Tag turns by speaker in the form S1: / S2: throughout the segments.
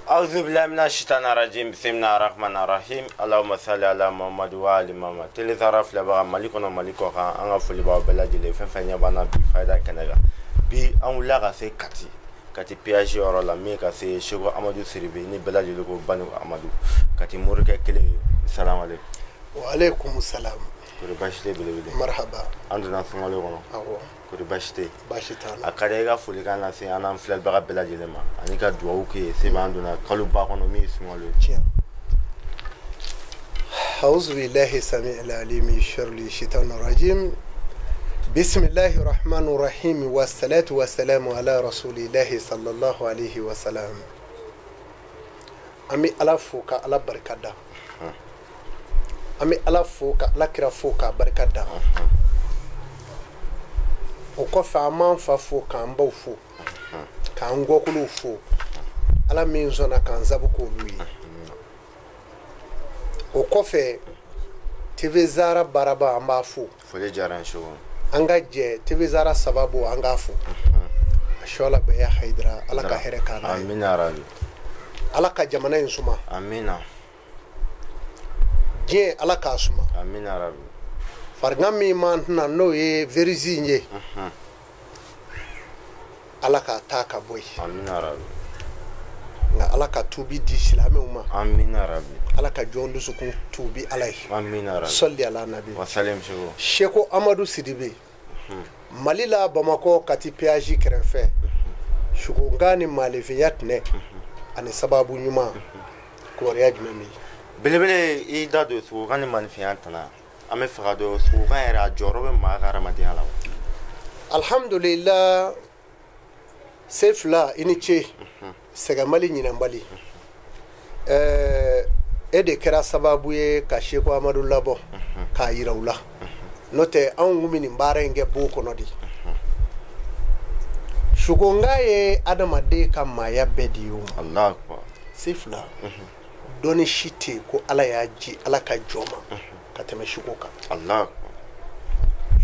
S1: Auzu billahi minash shaitani rajim. Bismillahir rahmanir rahim. Allahumma salli ala Muhammad wa ali Muhammad. Télé Zara filɛbaga Mali kɔnɔ Mali kɔ kan, an ka foli b'aw bɛɛ lajɛlen fɛn fɛn ɲɛ b'an na bi fayida kɛnɛ kan. Bi an wulila ka se Kati, Kati péage yɔrɔ la min ka se Seko Amadu Sidibe ni bɛɛ lajɛlen ko Bani Amadu. Kati morikɛ kelen. Salam aleykum.
S2: Wa aleykum salam.
S1: Kori baasi tɛ belebele?
S2: Marhaba.
S1: An donna sunkalo kɔnɔ.
S2: Awɔ.
S1: Kori baasi tɛ?
S2: Baasi t'a la.
S1: A ka di i ka folikan lase an n'an filɛbaga bɛɛ lajɛlen ma ani ka dugawu kɛ ye sebe an donna kaloba kɔnɔ min ye sunkalo ye.
S2: Tiɲɛ. Auzu billahi sami'il alimi sharri shaitanir rajim. Bismillahir rahmanir rahim wa salatu wa salamu ala rasulillahi sallallahu alayhi wa sallam. An bɛ Ala fo ka Ala barika da. An bɛ Ala fo ka Ala kira fo k'a barika da. O kɔfɛ an b'an fa fo k'an baw fo k'an gɔkuluw fo, Ala min sɔnna k'an sabu k'olu ye. O kɔfɛ TV Zara baaraba an b'a fo.
S1: Foli diyara n ye Seko.
S2: An ka jɛ TV Zara sababu an k'a fo. Ashola Baya Hayidara, Ala ka hɛrɛ k'an n'a ye.
S1: Amina rabi.
S2: Ala ka jamana in suma.
S1: Amina.
S2: Diɲɛ Ala k'a suma.
S1: Amina rabi.
S2: Farigan min m'an tɛna n'o ye virus in ye, Ala k'a ta ka bɔ yen.
S1: Amina rabi.
S2: Nka Ala ka tuubi di silamɛw ma.
S1: Amina rabi.
S2: Ala ka jɔn dusukun tuubi Ala ye.
S1: Amina rabi.
S2: Sɔli ala nabi.
S1: Wa salim Seko.
S2: Seko Amadu Sidibe, Mali la Bamakɔ Kati péage kɛrɛfɛ, sukonkan ni maalifinya tɛnɛ ani sababu ɲuman, kibaruya jumɛn bɛ yen?
S1: Belebele, i da don sukokan ni maalifinya tana. An bɛ fɛ ka dɔn sukokan yɛrɛ a jɔyɔrɔ bɛ maa ka hadamadenya la wa?
S2: Alhamdulillah, se fila i ni ce, sɛgɛnbali ɲinɛnbali. E de kɛra sababu ye ka Seko Amadu labɔ k'a yira u la. N'o tɛ anw kun bɛ nin baara in kɛ bon kɔnɔ de. Sukonka ye adamaden ka maaya bɛɛ de ye o.
S1: Allahu akbar.
S2: Se fila, dɔnni si tɛ yen ko Ala y'a ji Ala ka jɔn ma ka tɛmɛ suko kan.
S1: Allahu akbar.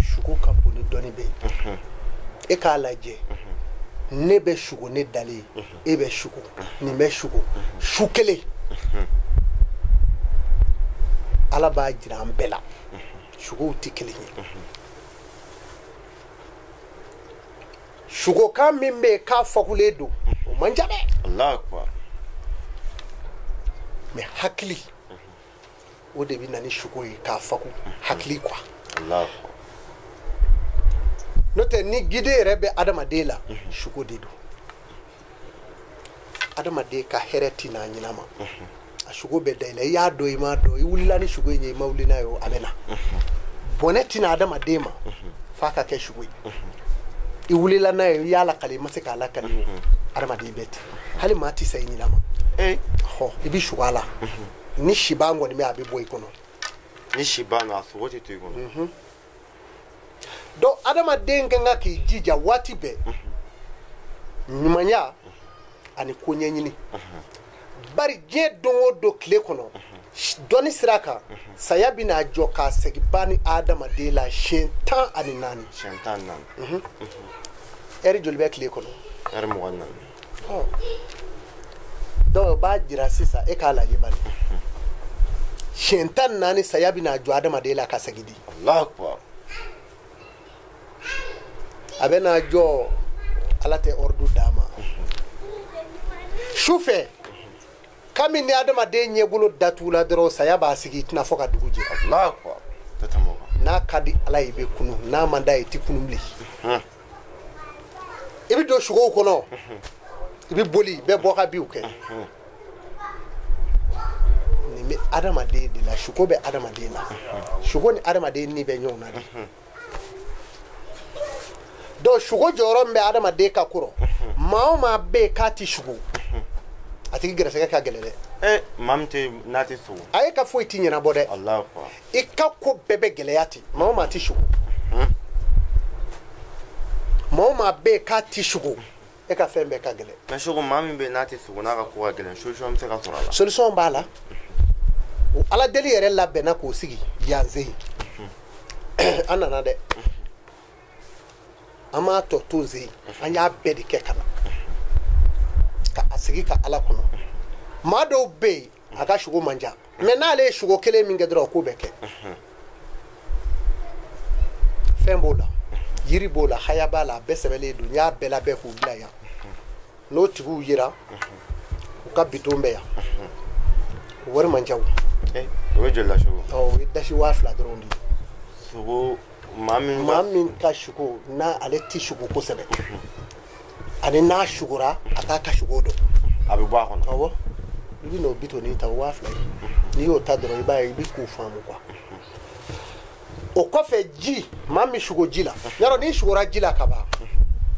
S2: Suko ka bon ni dɔnni bɛɛ ye. E k'a lajɛ, ne bɛ suko ne dalen, e bɛ suko, nin bɛ suko, su kelen Ala b'a jira an bɛɛ la. Sukow tɛ kelen ye. Sukokan min bɛ yen k'a fakulen don, o man ca dɛ.
S1: Allahu akbar.
S2: Mais hakili, o de bɛ na ni suko ye k'a faku hakili quoi.
S1: Allahu akbar.
S2: N'o tɛ ni guide yɛrɛ bɛ adamaden la, suko de don. Adamaden ka hɛrɛ ti n'a ɲin'a ma. A suko bɛ da i la, i y'a dɔn i m'a dɔn, i wulila ni suko in ye i ma wuli n'a ye o, a bɛ na. Bɔnɛ ti na adamaden ma f'a ka kɛ suko ye. I wulila n'a ye, i y'a lakali i ma se k'a lakali o, adamaden bɛ ten. Hali maa ti sa i ɲin'a ma. Hɔ, i bɛ sugo a la. Ni siban kɔni bɛ a bɛ bɔ i kɔnɔ.
S1: Ni siban a sogo tɛ to i kɔnɔ.
S2: Donc adamaden kan ka k'i jija waati bɛɛ. Ɲumanya ani ko ɲɛɲini. Bari diɲɛ don o don tile kɔnɔ, dɔnni sira kan, saya bɛ n'a jɔ k'a segin ba ni adamaden la siɲɛ 14.
S1: Siɲɛ 14.
S2: Ɛri joli bɛ tile kɔnɔ?
S1: Ɛri 24.
S2: Donc o b'a jira sisan e k'a lajɛ bani. Siɲɛ 14 saya bɛ n'a jɔ adamaden la ka segin di.
S1: Allahu akbar.
S2: A bɛ n'a jɔ Ala tɛ ordre d'a ma. Su fɛ, kami ni adamaden ɲɛbolo datugula dɔrɔn saya b'a sigi i tɛna fɔ ka dugu jɛ.
S1: Allahu akbar. Tɛ tɛmɛ o kan.
S2: N'a ka di Ala ye i bɛ kunu, n'a man d'a ye i tɛ kunu bilen. I bɛ don sugow kɔnɔ, i bɛ boli, i bɛ bɔ ka binw kɛ. Nin bɛ adamaden de la, suko bɛ adamaden la. Suko ni adamaden ni bɛ ɲɔgɔn na de. Donc suko jɔyɔrɔ min bɛ adamaden ka kɔrɔ, maa o maa bɛ yen k'a tɛ suko, a tigi gɛrɛsɛgɛ ka gɛlɛn dɛ.
S1: Maa min tɛ n'a tɛ suko.
S2: A ye ka foyi ti ɲɛnabɔ dɛ.
S1: Allahu akbar.
S2: I ka ko bɛɛ bɛ gɛlɛya ten, maa o maa tɛ suko. Maa o maa bɛ yen k'a tɛ suko, e ka fɛn bɛɛ ka gɛlɛn.
S1: Mais Seko, maa min bɛ yen n'a tɛ suko n'a ka ko ka gɛlɛn, solution bɛ se ka sɔrɔ a la?
S2: Solution b'a la. O Ala deli yɛrɛ labɛnna k'o sigi yan zen. An nana dɛ. An m'a tɔ to zen, an y'a bɛɛ de kɛ ka na. Ka a sigi ka Ala kɔnɔ. Maa dɔw bɛ yen a ka sugo man ca mais n'ale ye sugo kelen min kɛ dɔrɔn o ko bɛ kɛ. Fɛn b'o la, yiri b'o la, haya b'a la, a bɛɛ sɛbɛnlen don. N y'a bɛɛ labɛn k'u bila yan. N'o tigiw yera u ka biton bɛ yan. O wari man ca o.
S1: O bɛ joli la sugo?
S2: O ye dasi 2000 dɔrɔn de ye.
S1: Sugo maa
S2: min ka sugo n'ale ti sugo kosɛbɛ ani n'a sugora a t'a ka sugo dɔn.
S1: A bɛ bɔ a kɔnɔ.
S2: Awɔ, i bɛ n'o bitɔn ta 2000 ye. N'i y'o ta dɔrɔn i b'a ye i bɛ k'o faamu quoi. O kɔfɛ ji, maa min sugo ji la, yarɔ n'i sugora ji la ka ban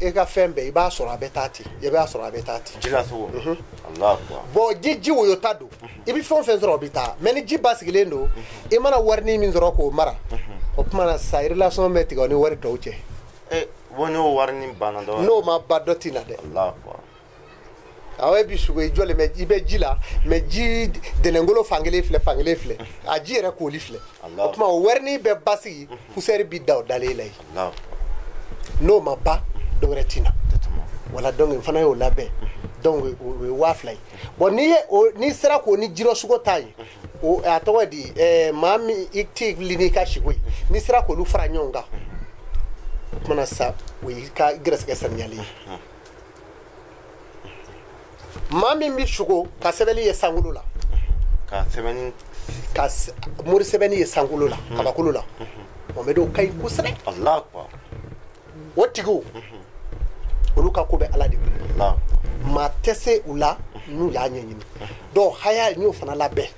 S2: e ka fɛn bɛɛ i b'a sɔrɔ a bɛ taa ten, i b'a sɔrɔ a bɛ taa ten.
S1: Ji la sugo. Alahu akbar.
S2: Bon ji woyota don, i bɛ fɛn o fɛn sɔrɔ o bɛ taa mais ni ji basigilen don, i mana warini min sɔrɔ k'o mara, o tuma na sa relation bɛ tigɛ o ni wari tɔw cɛ.
S1: Bon n'o warini banna dɔrɔn.
S2: N'o ma ban dɔ tɛ na dɛ.
S1: Alahu akbar.
S2: Awɔ, e bi sugo i jɔlen bɛ, i bɛ ji la mais ji dɛnɛnkolo fankelen filɛ fankelen filɛ, a ji yɛrɛ koli filɛ. O tuma o warini bɛ basigi, poussière bi da o dalen la yen. N'o ma ban dɔ wɛrɛ tɛ na. Wala donc n fana y'o labɛn. Donc o ye 2000 ye. Bon n'i ye o, n'i sera k'o ni jirɔsugo ta ye, o a tɔgɔ di maa min i tɛ wuli n'i ka siko ye, n'i sera k'olu fara ɲɔgɔn kan, o tuma na sa o y'i ka gɛrɛsɛgɛ saniyalen ye. Maa min bɛ sugo ka sɛbɛnni ye sankolo la,
S1: ka sɛbɛnni
S2: ka mori sɛbɛnni ye sankolo la, kabakolo la, o bɛ dɔw ka ɲi kosɛbɛ.
S1: Alahu akbar.
S2: O tigiw olu ka ko bɛ Ala de bolo. Maa tɛ se u la n'u y'a ɲɛɲini. Donc haya n y'o fana labɛn,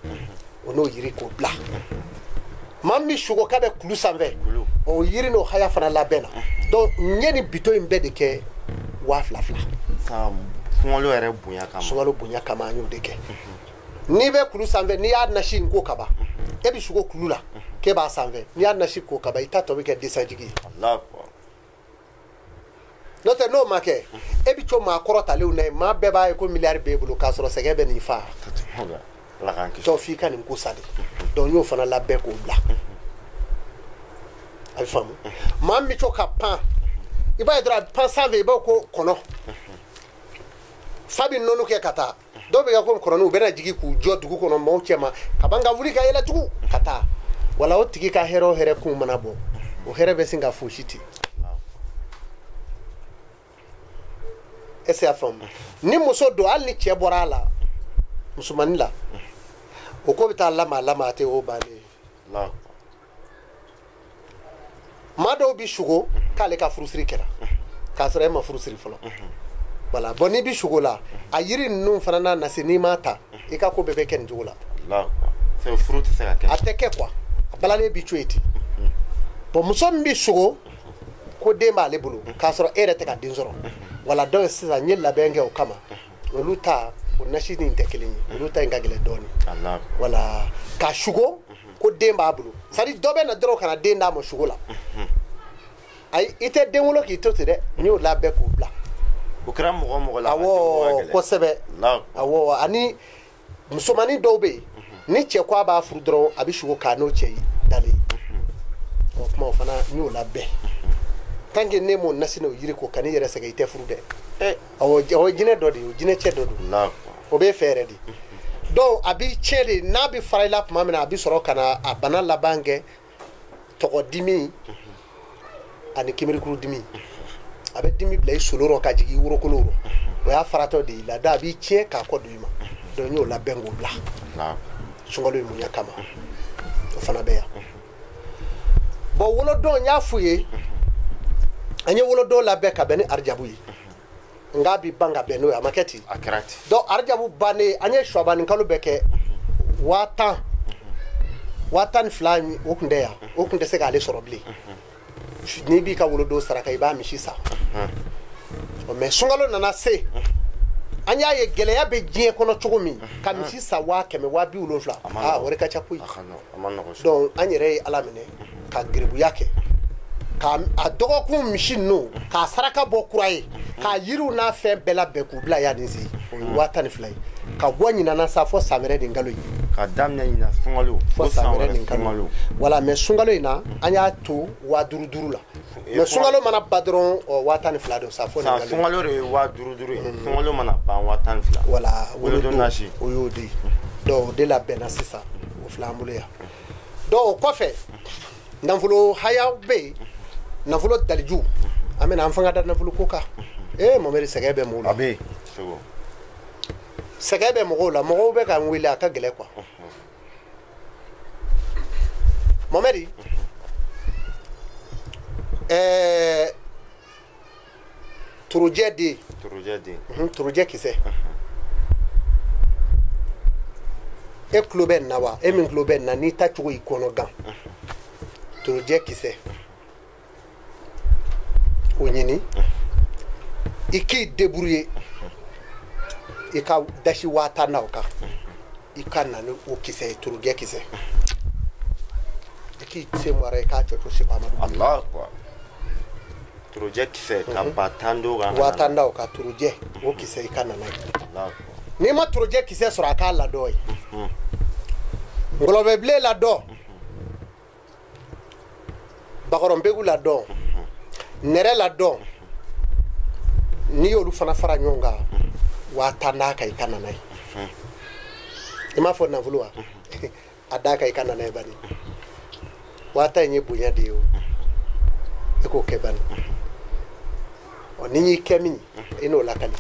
S2: o n'o yiri k'o bila. Maa min sugo k'a bɛ kulu sanfɛ, o yiri n'o haya fana labɛn na. Donc n ye nin bitɔn in bɛɛ de kɛ 2000 2000.
S1: Sunkalo yɛrɛ bonya kama.
S2: Sunkalo bonya kama an y'o de kɛ. N'i bɛ kulu sanfɛ, n'i y'a nasi in ko kaban, e bɛ sugo kulu la k'e b'a sanfɛ, n'i y'a nasi ko kaban, i ta tɔ bɛ kɛ desajigi ye. N'o tɛ n'o ma kɛ, e bɛ to maa kɔrɔtalenw na ye, maa bɛɛ b'a ye ko miliyari b'e bolo k'a sɔrɔ sɛgɛn bɛ n'i fa. Donc f'i ka nin ko sa de. Donc n y'o fana labɛn k'o bila. A bɛ faamu. Maa min bɛ to ka pan, i b'a ye dɔrɔn a bɛ pan sanfɛ, i b'a fɔ ko kɔnɔ. Fa bɛ nɔnɔ kɛ ka taa, dɔw bɛ kɛ komi kɔnɔninw, u bɛna jigin k'u jɔ dugu kɔnɔ maaw cɛma ka ban ka wuli ka yɛlɛ tugun ka taa. Wala o tigi ka hɛrɛ o hɛrɛ kun mana bɔ, o hɛrɛ bɛ sin ka fosi ten. Est-ce que y'a faamu? Ni muso don, hali ni cɛ bɔra a la, musomannin la, o ko bɛ taa lama lama a tɛ o bannen ye. Maa dɔw bɛ sugo k'ale ka furusiri kɛra k'a sɔrɔ e ma furusiri fɔlɔ. Voilà, bon n'i bɛ sugo la, a yiri ninnu fana n'a nase n'i m'a ta, i ka ko bɛɛ bɛ kɛ nin cogo la.
S1: Furu tɛ se ka kɛ.
S2: A tɛ kɛ quoi, a balalen b'i to yen ten. Bon muso min bɛ sugo ko den b'ale bolo k'a sɔrɔ e yɛrɛ tɛ ka den sɔrɔ. Voilà, donc sisan n ye labɛn kɛ o kama. Olu ta o nasi nin tɛ kelen ye, olu ta in ka gɛlɛn dɔɔnin. Voilà, ka sugo ko den b'a bolo, c'est à dire dɔ bɛ na dɔrɔn ka na den d'a ma sugo la. Ayi, i tɛ den wolo k'i to ten dɛ, n y'o labɛn k'o bila.
S1: O kɛra mɔgɔ mɔgɔ la.
S2: Awɔ, kosɛbɛ. Awɔ, ani musomanin dɔw bɛ yen, ni cɛ ko a b'a furu dɔrɔn a bɛ sugo k'a n'o cɛ dalen. O tuma o fana n y'o labɛn. Tant que ne m'o nasi n'o yiri ko kan'i yɛrɛ sɛgɛn, i tɛ furu dɛ. Awɔ, o ye jinɛ dɔ de ye, o jinɛ cɛ dɔ don. O b'e fɛ yɛrɛ de. Donc a b'i tiɲɛ de, n'a bɛ fara i la tuma min na, a bɛ sɔrɔ ka na a bana laban kɛ tɔgɔdimi ani kimirikuru dimi. A bɛ dimi bila i solo rɔ ka jigin i worokolo rɔ. O y'a faratɔ de y'i la, donc a b'i tiɲɛ k'a kɔ don i ma. Donc n y'o labɛn k'o bila. Sunkalo in bonya kama. O fana bɛ yan. Bon wolodon n y'a f'u ye, an ye wolodon labɛn ka bɛn ni arijabu ye. N k'a bi ban ka bɛn n'o ye, a ma kɛ ten.
S1: A kɛra ten.
S2: Donc arijabu bannen, an ye suwabani kalo bɛɛ kɛ 10,000, 12,000 o tun tɛ yan, o tun tɛ se k'ale sɔrɔ bilen. N'i b'i ka wolodon saraka, i b'a misi san. Mais sunkalo nana se, an y'a ye gɛlɛya bɛ diɲɛ kɔnɔ cogo min, ka misi san 100,000, 70,000, aa wari ka ca koyi. Donc an yɛrɛ ye Ala minɛ ka geribuya kɛ, ka a dɔgɔkun misi ninnu k'a saraka bɔ kura ye, k'a yiriw n'a fɛn bɛɛ labɛn k'u bila yan nin sen, o ye 12,000 ye. Ka bɔ ɲinana sa fɔ san wɛrɛ nin kalo in.
S1: Ka daminɛ ɲinan sunkalo
S2: fo san wɛrɛ nin kalo. Voilà, mais sunkalo in na an y'a to 5,000 la. Mais sunkalo mana ban dɔrɔn, 12,000 don sa fo nin kalo.
S1: Sunkalo de ye 5,000 ye. Sunkalo mana ban 12,000.
S2: Voilà, Wolodon nasi o y'o de ye. Donc o de labɛnna sisan, o filɛ an bolo yan. Donc o kɔfɛ, nafolo haya bɛ yen, nafolo daliju, an bɛna an fanga da nafolo ko kan. Ee Mohamed, sɛgɛn bɛ mɔgɔw la.
S1: A bɛ yen Segu.
S2: Sɛgɛn bɛ mɔgɔw la, mɔgɔw bɛ ka n wele, a ka gɛlɛn quoi. Mohamed, torojɛ den.
S1: Torojɛ den.
S2: Torojɛ kisɛ. E tulo bɛ nin na wa? E min tulo bɛ nin na, n'i ta cogo y'i kɔnɔ gan. Torojɛ kisɛ. O ɲini. I k'i débrouiller. I ka dasi 10 000 na o kan. I ka na ni o kisɛ ye, torojɛ kisɛ. I k'i sen bɔ a la, i k'a cɔcɔ Seko Amadu.
S1: Allahu akbar. Torojɛ kisɛ ka 10 000 d'o kan.
S2: 10 000 da o kan, torojɛ o kisɛ, i ka na n'a ye.
S1: Allahu akbar.
S2: N'i ma torojɛ kisɛ sɔrɔ, a k'a ladɔn ye. Ngɔlɔbɛbilen ladɔn, bakɔrɔnbegu ladɔn, nɛrɛ ladɔn, n'i y'olu fana fara ɲɔgɔn kan, 10 000 d'a kan, i ka na n'a ye. I m'a fɔ nafolo wa? A d'a kan, i ka na n'a ye bani. 10 000 in ye bonya de ye o. E k'o kɛ bani. Ɔ ni y'i kɛ min, i n'o lakali.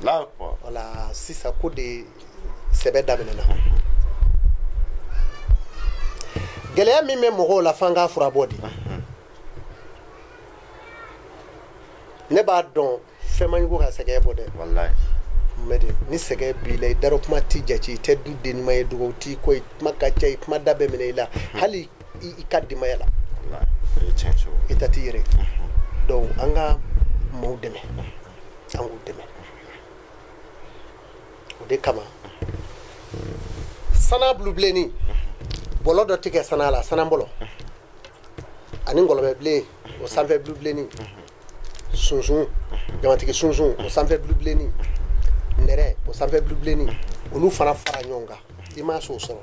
S1: Allahu akbar.
S2: Wala sisan ko de sɛbɛ daminɛna. Gɛlɛya min bɛ mɔgɔw la, f'an k'a furabɔ de. Ne b'a dɔn fɛn man jugu ka sɛgɛn bɔ dɛ.
S1: Wallahi.
S2: Mɛdi, ni sɛgɛn b'i la, i darɔ kuma t'i jate, i tɛ du den ɲuman ye, dugawu t'i kɔ, i kuma ka ca, i kuma da bɛɛ minɛ i la, hali i ka denbaya la.
S1: Wallahi. O ye tiɲɛ Segu.
S2: I ta t'i yɛrɛ. Donc an ka maaw dɛmɛ, an k'u dɛmɛ. O de kama sana bulubilenni bɔlɔ dɔ tigɛ sana la, sana bɔlɔ ani ngɔlɔbɛbilen o sanfɛ bulubilenni, sunsun jamatigi sunsun o sanfɛ bulubilenni, nɛrɛ o sanfɛ bulubilenni, olu fana fara ɲɔgɔn kan. I m'a so sɔrɔ,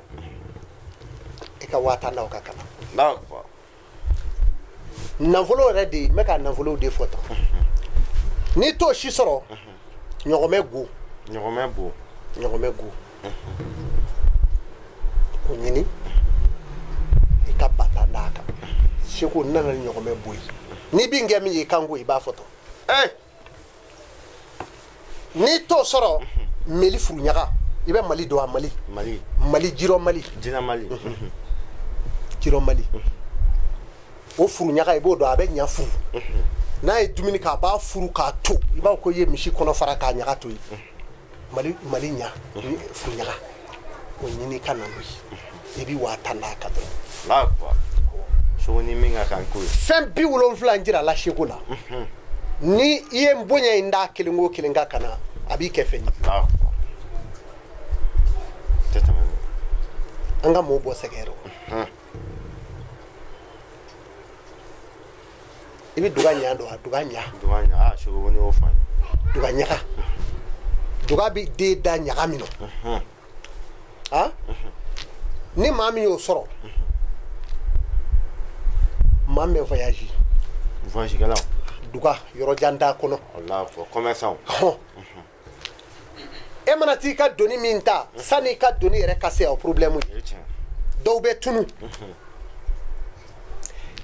S2: i ka 10 000 da o kan ka na.
S1: Allahu akbar.
S2: Nafolo yɛrɛ de, n bɛ ka nafolow de fɔ tan. N'i t'o si sɔrɔ, ɲɔgɔmɛ go.
S1: Ɲɔgɔmɛ bo.
S2: Ɲɔgɔmɛ go. O ɲini, i ka 10 000 d'a kan. Seko, n nana ni ɲɔgɔmɛ bo ye. N'i bi kɛ min ye, i kan ko i b'a fɔ tan. N'i t'o sɔrɔ, meli furuɲaga. I bɛ Mali dɔn wa? Mali.
S1: Mali.
S2: Mali, jirɔ Mali.
S1: Jina Mali.
S2: Jirɔ Mali. O furuɲaga, i b'o dɔn, a bɛ ɲa furu. N'a ye dumuni kɛ, a b'a furu k'a to. I b'a fɔ ko i ye misi kɔnɔ fara k'a ɲaga to yen. Mali, Mali ɲa furuɲaga. O ɲini ka na n'o ye. I bi 10 000 d'a kan dɔrɔn.
S1: Allahu akbar. Segu ni min ka kan ko ye.
S2: Fɛn 70 n jira la Seko la. Ni i ye n bonya in d'a kelen o kelen kan ka na, a b'i kɛ fɛn ye.
S1: Allahu akbar. Tɛ tɛmɛ.
S2: An ka mɔɔw bɔ sɛgɛn rɔ. I bɛ duga ɲa dɔn wa? Duga ɲa.
S1: Duga ɲa, aa Segu ne y'o fɔ an ye.
S2: Duga ɲaga. Duga bɛ den da ɲaga min na. Ah? Ni maa min y'o sɔrɔ, maa min bɛ voyage.
S1: Voyage kɛlaw.
S2: Duga yɔrɔ jan t'a kɔnɔ.
S1: Allahu akbar, commerçant.
S2: Hɔn. E mana t'i ka doni min ta, sanni i ka doni yɛrɛ ka se yan, o problème ye.
S1: O ye tiɲɛ.
S2: Dɔw bɛ tunu.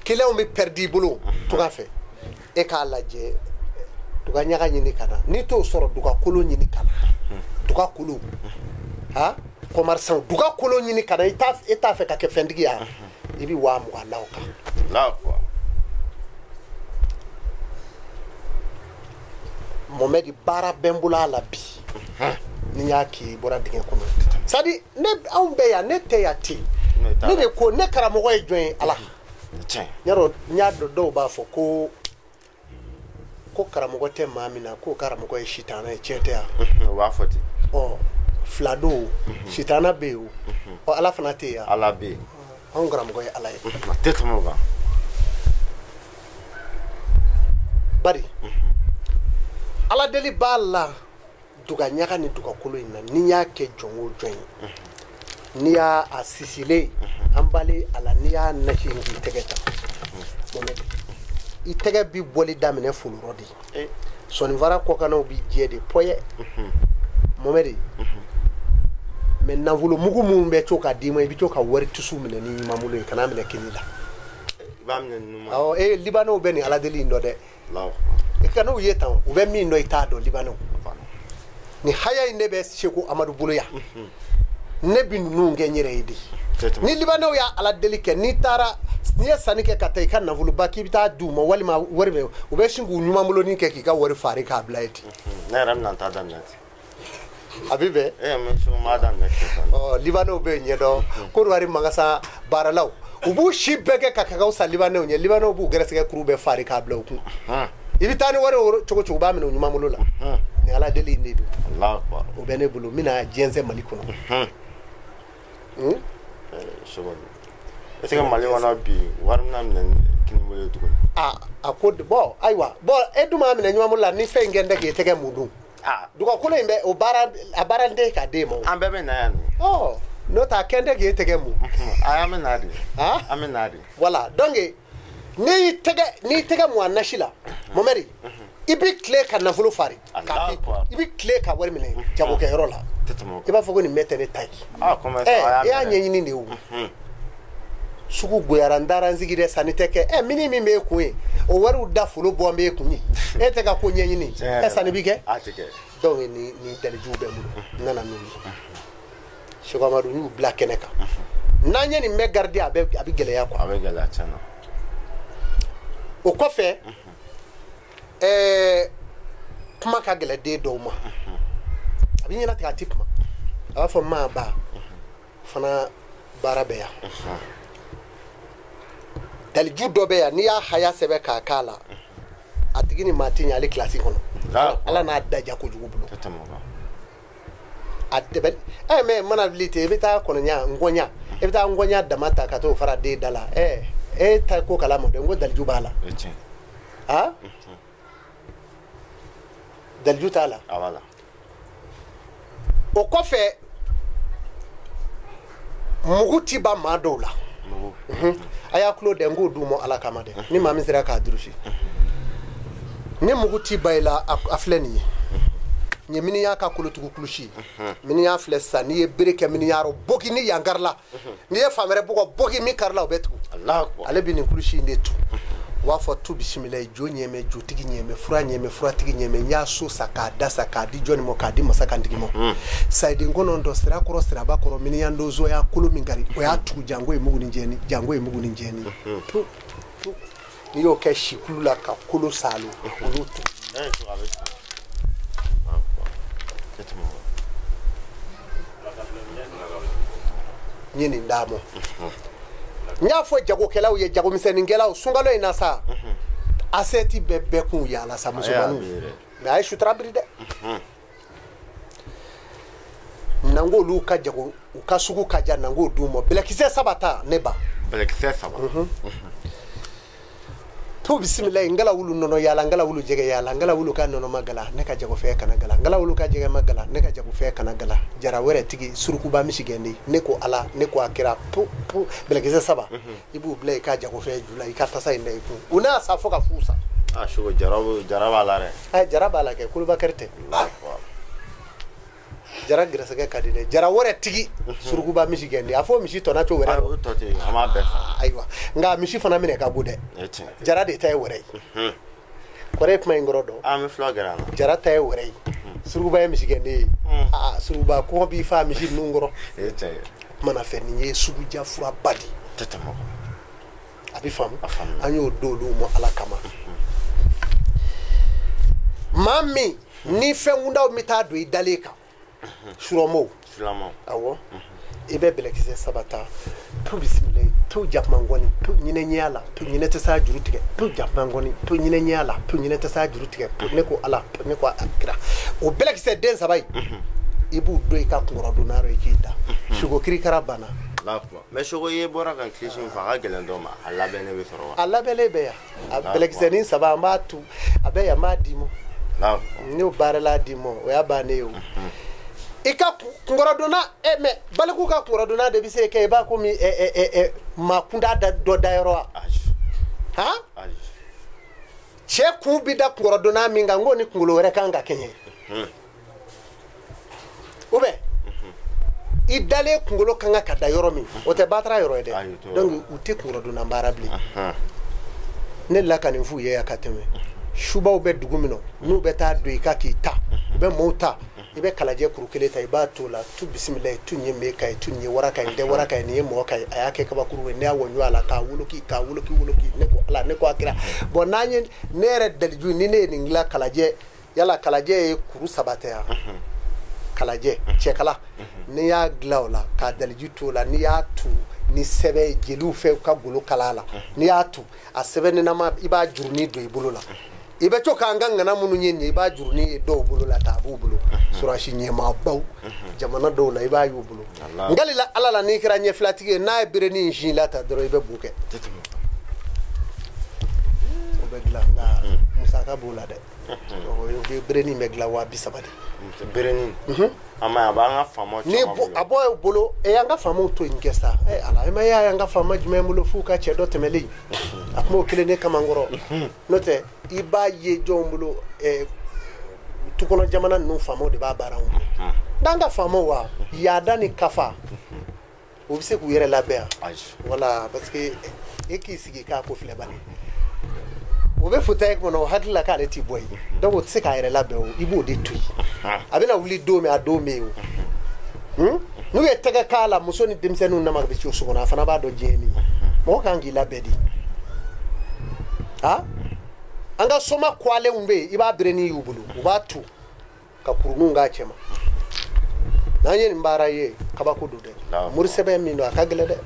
S2: Clients bɛ perdu i bolo tunga fɛ. E k'a lajɛ, duga ɲaga ɲini ka na. N'i t'o sɔrɔ, duga kolo ɲini ka na. Duga kolo. Ha? Commerçant, duga kolo ɲini ka na. I t'a, e t'a fɛ ka kɛ fɛntigi ye wa? I bɛ 20 000 la o kan.
S1: Allahu akbar.
S2: Mohamed, baara bɛ n bolo a la bi. Ni n y'a k'i bɔra dingɛ kɔnɔ. C'est à dire, ne anw bɛ yan, ne tɛ yan ten. Ne de ko ne karamɔgɔ ye jɔn ye? Ala.
S1: Tiɲɛ.
S2: Yarɔ, n y'a dɔn dɔw b'a fɔ ko karamɔgɔ tɛ maa min na, ko karamɔgɔ ye sitana ye, tiɲɛ tɛ yan?
S1: O b'a fɔ ten.
S2: Ɔ fila don, sitana bɛ yen o. Ɔ Ala fana tɛ yen.
S1: Ala bɛ yen.
S2: Anw karamɔgɔ ye Ala ye.
S1: A tɛ tɛmɛ o kan.
S2: Bari Ala deli b'a la duga ɲaga ni duga kolo in na, n'i y'a kɛ jɔn o jɔn ye, n'i y'a a sisilen an balen a la, n'i y'a nasi k'i tɛgɛ ta, Mohamed, i tɛgɛ bi bɔli daminɛ folorɔ de. Sɔninfara kɔkannaw bi jɛ de pɔyɛ. Mohamed mais nafolo mugu mun bɛ to ka d'i ma i bɛ to ka wari tusu minɛ ni ɲuman bolo ye kana minɛ kini la.
S1: I b'a minɛ ni numan.
S2: Awɔ e Libanɛw bɛ nin ala deli in dɔn dɛ. I ka n'u ye tan u bɛ min dɔn i t'a dɔn Libanɛw. Ni haya in ne bɛ Seko Amadu bolo yan. Ne bi ninnu kɛ n yɛrɛ ye de. Ni Libanɛw y'a ala deli kɛ n'i taara n'i ye sanni kɛ ka taa i ka nafoloba k'i bɛ taa d'u ma walima wari bɛ u bɛ sin k'u ɲuman bolonin kɛ k'i ka wari fari k'a bila yen ten.
S1: Ne yɛrɛ bɛna taa daminɛ ten.
S2: A bɛ bɛn.
S1: Mɛ Seko m'a daminɛ sisan.
S2: Ɔ Libanɛw bɛ ɲɛdɔn Kodowari magasa baaralaw u b'u si bɛɛ kɛ ka kakaw san Libanɛw ɲɛ Libanɛw b'u gɛrɛsɛgɛ kuru bɛɛ fari k'a bila u kun. I bɛ taa ni wari cogo cogo u b'a minɛ u ɲuman bolo la. Ni ala deli in de don. O bɛ ne bolo n bɛna jɛnsɛn Mali kɔnɔ.
S1: Seko est-ce que Mali kɔnɔ bi wari bɛna minɛ kini bolo ye tuguni?
S2: A ko bɔn ayiwa bɔn e dun b'a minɛ ɲuman bolo la ni fɛn in kɛ n tɛ k'i tɛgɛ mun dun. Dugukolo in bɛ o baara a baara tɛ k'a d'e ma o.
S1: An bɛɛ bɛ na yan
S2: nɔ. Ɔ n'o tɛ a kɛ n tɛ k'e tɛgɛ mun.
S1: An bɛ na de. An bɛ na de.
S2: Voilà donc n'i y'i tɛgɛ mun a nasi la Mohamed i bɛ tile ka nafolo fari. I bɛ tile ka wari minɛ jagokɛyɔrɔ la. I b'a fɔ ko nin bɛɛ tɛ ne ta ye. E y'a ɲɛɲini de o. Sugu goyara n taara n sigi dɛ sanni tɛ kɛ mini min b'e kun ye o wariw da folo bɔ n b'e kun ye e tɛ ka ko ɲɛɲini sanni bi kɛ.
S1: A tɛ kɛ.
S2: Donc ni dalijuw bɛ n bolo n nana n'u ye Seko Amadu n y'u bila kɛnɛ kan n'an ye nin bɛɛ garder a bɛ gɛlɛya quoi.
S1: A bɛ gɛlɛya tiɲɛ na.
S2: O kɔfɛ kuma ka gɛlɛn den dɔw ma a bɛ ɲɛnatigɛ a ti kuma a b'a fɔ maa ba fana baara bɛ yan. Daliju dɔ bɛ yan n'i y'a haya sɛbɛn k'a k'a la a tigi ni maa tɛ ɲɛ ale kilasi kɔnɔ ala n'a daja kojugu bolo a dɛbɛ mɛ mana wuli ten i bɛ taa kɔnɔɲa nkɔɲa i bɛ taa nkɔɲa dama ta ka t'o fara den da la e ta ko kalama dɛ n ko daliju b'a la han daliju t'a la o kɔfɛ mugu ti ban maa dɔw la. A y'a tulo dɛ n k'o d'u ma ala kama dɛ ni maa min sera k'a durusi ni mugu ti ba i la a filɛ nin ye nin ye miniɲan ka kolotugu kulusi miniɲan filɛ sisan n'i ye bere kɛ miniɲan rɔ boki ni yan karila n'i ye fan wɛrɛ bugɔ boki min karila o bɛ tugu ale bɛ nin kulusi in de tu u b'a fɔ tu bisimilayi jo ɲɛmɛ jotigi ɲɛmɛ fura ɲɛmɛ furatigi ɲɛmɛ n y'a so sa k'a da sa k'a di jɔnni ma k'a di masakantigi ma sayiden kɔnɔntɔn sira kɔrɔ siraba kɔrɔ miniɲan donso y'a kolo min kari o y'a tugu jango ye mugu ni jɛni jango ye mugu ni jɛni tu tu n'i y'o kɛ sikulu la ka kolo saalo o y'o tugu. N ye nin d'a ma. N y'a fɔ jagokɛlaw ye jagomisɛnninkɛlaw sunkalo in na sa asɛti bɛ bɛɛ kun yaala sa musomaninw mais a ye sutura biri dɛ n'an k'olu ka jago u ka sugu ka ja n'an k'o d'u ma bɛlɛkisɛ 3 ta ne ba.
S1: Bɛlɛkisɛ 3.
S2: To bisimilayi n gala wulu nɔnɔ yaala n gala wulu jɛgɛ yaala n gala wulu ka nɔnɔ ma gala ne ka jagofɛn kana gala n gala wulu ka jɛgɛ ma gala ne ka jagofɛn kana gala jara wɛrɛ tigi surukuba misi gɛnni ne ko ala ne ko a kira pu pu bɛlɛkisɛ 3 i b'u bila i ka jagofɛn ju la i ka tasa in da i kun u n'a sa fo ka fu sa.
S1: Seko jara b'a la dɛ.
S2: Jara b'a la kɛ kolobakɛri tɛ. Jara gɛrɛsɛgɛ ka di dɛ jara wɛrɛ tigi surukuba misi gɛnni a fɔ misi tɔna to wɛrɛ.
S1: O tɔ tɛ an b'a bɛɛ san.
S2: Ayiwa nka misi fana minɛ ka bon dɛ. Jara de ta ye wɛrɛ ye. Kɔrɔ ye kuma in kɔrɔ dɔn.
S1: An bɛ fila gɛrɛ an na.
S2: Jara ta ye wɛrɛ ye. Surukuba ye misi gɛnni ye. Surukuba kɔngɔ b'i fa misi ninnu kɔrɔ. Kumana fɛ nin ye suguja furaba de ye.
S1: Tɛ tɛmɛ o kan.
S2: A bɛ faamu. An y'o d'olu ma ala kama. Maa min ni fɛn kundaw bɛ taa don i dalen kan. Surɔmɔw. Awɔ. I bɛ bɛlɛkisɛ 3 ta tu bisimilayi tu jakuma ngɔni tu ɲinɛ ɲɛ la tu ɲinɛ tɛ s'a juru tigɛ tu jakuma ngɔni tu ɲinɛ ɲɛ la tu ɲinɛ tɛ s'a juru tigɛ ne ko ala ne ko a kira o bɛlɛkisɛ den 3 in i b'u don i ka kunkɔrɔdonna rɔ i k'i da sugo kirikara banna.
S1: Mais Seko i bɔra ka kilisi min fɔ a ka gɛlɛn dɔw ma a labɛnnen bɛ sɔrɔ wa?
S2: A labɛnnen bɛ yan a bɛlɛkisɛnin 3 an b'a tu a bɛ yan n b'a d'i ma n y'o baarala d'i ma o y'a bannen ye o. I ka kunkɔrɔdonna mɛ baliku ka kunkɔrɔdonna de bɛ se kɛ i b'a komi maa kunda dɔ dayɔrɔ wa han cɛ kun bi da kunkɔrɔdonna min kan n k'o ni kunkolo wɛrɛ kan ka kɛɲɛ. Ou bien i dalen kunkolo kan ka da yɔrɔ min o tɛ batara yɔrɔ ye dɛ. Donc u tɛ kunkolodonna baara bilen. Ne la ka nin f'u ye ka tɛmɛ. Subaw bɛ dugu min na n'u bɛ taa don i ka k'i ta u bɛ mɔɔw ta i bɛ kalajɛ kuru kelen ta i b'a to la tu bisimila tu nin ye me ka ye tu nin ye wara ka ye n tɛ wara ka ye nin ye mɔgɔ ka ye a y'a kɛ kabakuru ye ne y'a wɔɲɔ a la k'a woloki k'a woloki woloki ne ko ala ne ko a kira bon n'an ye ne yɛrɛ daliju ni ne ye nin dilan kalajɛ yala kalajɛ ye kuru saba tɛ yan kalajɛ cɛkala n'i y'a dilan o la k'a daliji to o la n'i y'a tu ni sɛbɛn ye jeliw fɛ ka golo kala la n'i y'a tu a sɛbɛnnama i b'a jurunin don i bolo la i bɛ to k'an ka ŋana minnu ye nin ye i b'a jurunin ye dɔw bolo la ta a b'u bolo surasi ɲɛmaabaw jamana dɔw la i b'a y'u bolo n kalila ala la n'i kɛra ɲɛfilatigi ye n'a ye berenin in sin la ta dɔrɔn i bɛ bu kɛ o bɛ dilan nka musaka b'o la dɛ. O bɛ berenin bɛ dilan 30,000 de.
S1: Berenin. A ma a b'an ka faamaw caman bolo.
S2: Ni a bɔ bolo an ka faamaw to yen kɛ sa. Ala e ma ye an ka faama jumɛn bolo f'u ka cɛ dɔ tɛmɛlen. A kun b'o kelen ne kama kɔrɔ. N'o tɛ i b'a ye jɔnw bolo tukɔnɔ jamana ninnu faamaw de b'a baara anw bolo. N'an ka faamaw wa yaada ni kafa u bɛ se k'u yɛrɛ labɛn yan. Voilà parce que e k'i sigi k'a ko filɛ bani. O bɛ fauteuil kɔnɔ o hakili la k'ale ti bɔ yen donc o tɛ se k'a yɛrɛ labɛn o i b'o de to yen a bɛna wuli don min a don bɛ yen o n'u ye tɛgɛ k'a la muso ni denmisɛnninw nama bɛ ci so kɔnɔ a fana b'a dɔn diɲɛ min ye mɔgɔ kan k'i labɛn de an ka soma kɔlenw bɛ yen i b'a berenin y'u bolo u b'a tu ka kuruninw k'a cɛ ma n'an ye nin baara ye kabako don dɛ mori sɛbɛn min don a ka gɛlɛn dɛ.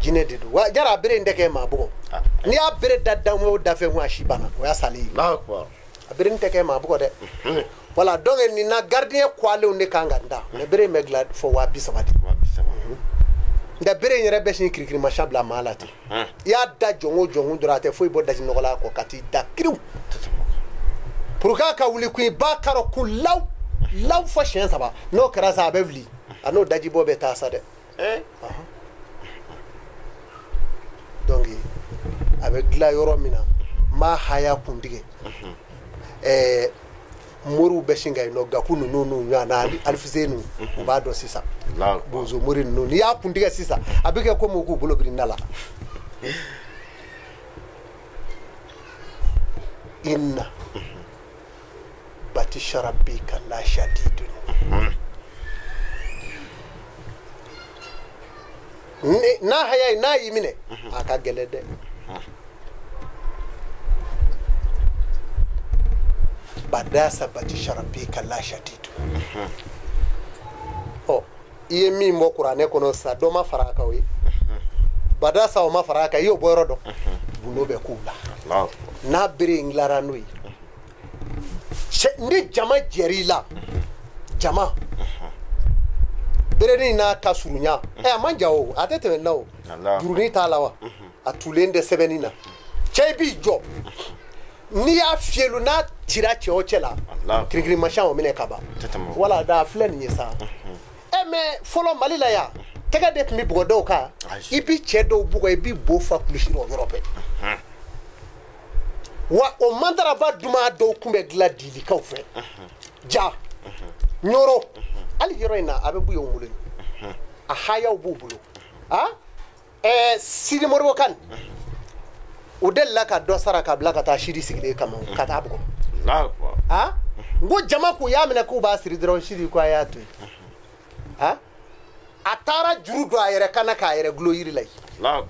S2: Jinɛ de don wa jara a bere in tɛ kɛ maa bugɔ n'i y'a bere da dan o da fɛn kun a si banna o y'a salen ye a bere in tɛ kɛ maa bugɔ dɛ. Voilà donc nin na gardien kɔlenw de kan ka n da mais bere in bɛ dilan fɔ 30,000 de. Nka bere in yɛrɛ bɛ sin kirikirimasiyɛn bila maa la ten i y'a da jɔn o jɔn dɔrɔn a tɛ foyi bɔ daji nɔgɔ la kɔ ka t'i da kiriw pour que a ka wuli kun i b'a karɔ kun law law fɔ siɲɛ 3 n'o kɛra sa a bɛ wuli a n'o daji bɔ bɛ taa sa dɛ. Donc a bɛ dilan yɔrɔ min na n b'a haya kuntigɛ moriw bɛ sin ka yen nɔ gaku ninnu n'u ɲɔgɔn na alifisenu u b'a dɔn sisan bonzo mori ninnu n'i y'a kuntigɛ sisan a bɛ kɛ komi u k'u bolo biri da la. Inna batisha rabbika la shadidun. N'a haya n'a y'i minɛ a ka gɛlɛn dɛ. Badasa batisha rabbika la shadidu. Ɔ i ye min bɔ kuranɛ kɔnɔ sisan dɔ ma fara a kan o ye. Badasa o ma fara a kan i y'o bɔ yɔrɔ dɔn. Gundo bɛ k'u la. N'a bere in dilanra n'o ye. Ni jama jɛr'i la jama. Berenin n'a ka surunya a man jan o a tɛ tɛmɛ na o jurunin t'a la wa a tulen tɛ sɛbɛnni na cɛ i b'i jɔ n'i y'a fiyɛlu n'a cira cɛ o cɛ la kirikirimasiyɛn o minɛ ka ban wala da filɛ nin ye sa mais fɔlɔ Mali la yan tɛgɛ de tun bɛ bugɔ dɔw kan i bi cɛ dɔw bugɔ i bi bo fa kulusi la o yɔrɔ bɛɛ wa o mandaraba duman dɔw tun bɛ dilan dilikaw fɛ ja Ɲɔrɔ hali yɔrɔ in na a bɛ b'u bolo a hayaw b'u bolo Sidi Moribo Kane o delila ka dɔ sara ka bila ka taa Sidi sigilen kama ka taa bugɔ n ko jama k'u y'a minɛ k'u b'a siri dɔrɔn Sidi ko a y'a to yen a taara juru don a yɛrɛ kan na k'a yɛrɛ gulo yiri la yen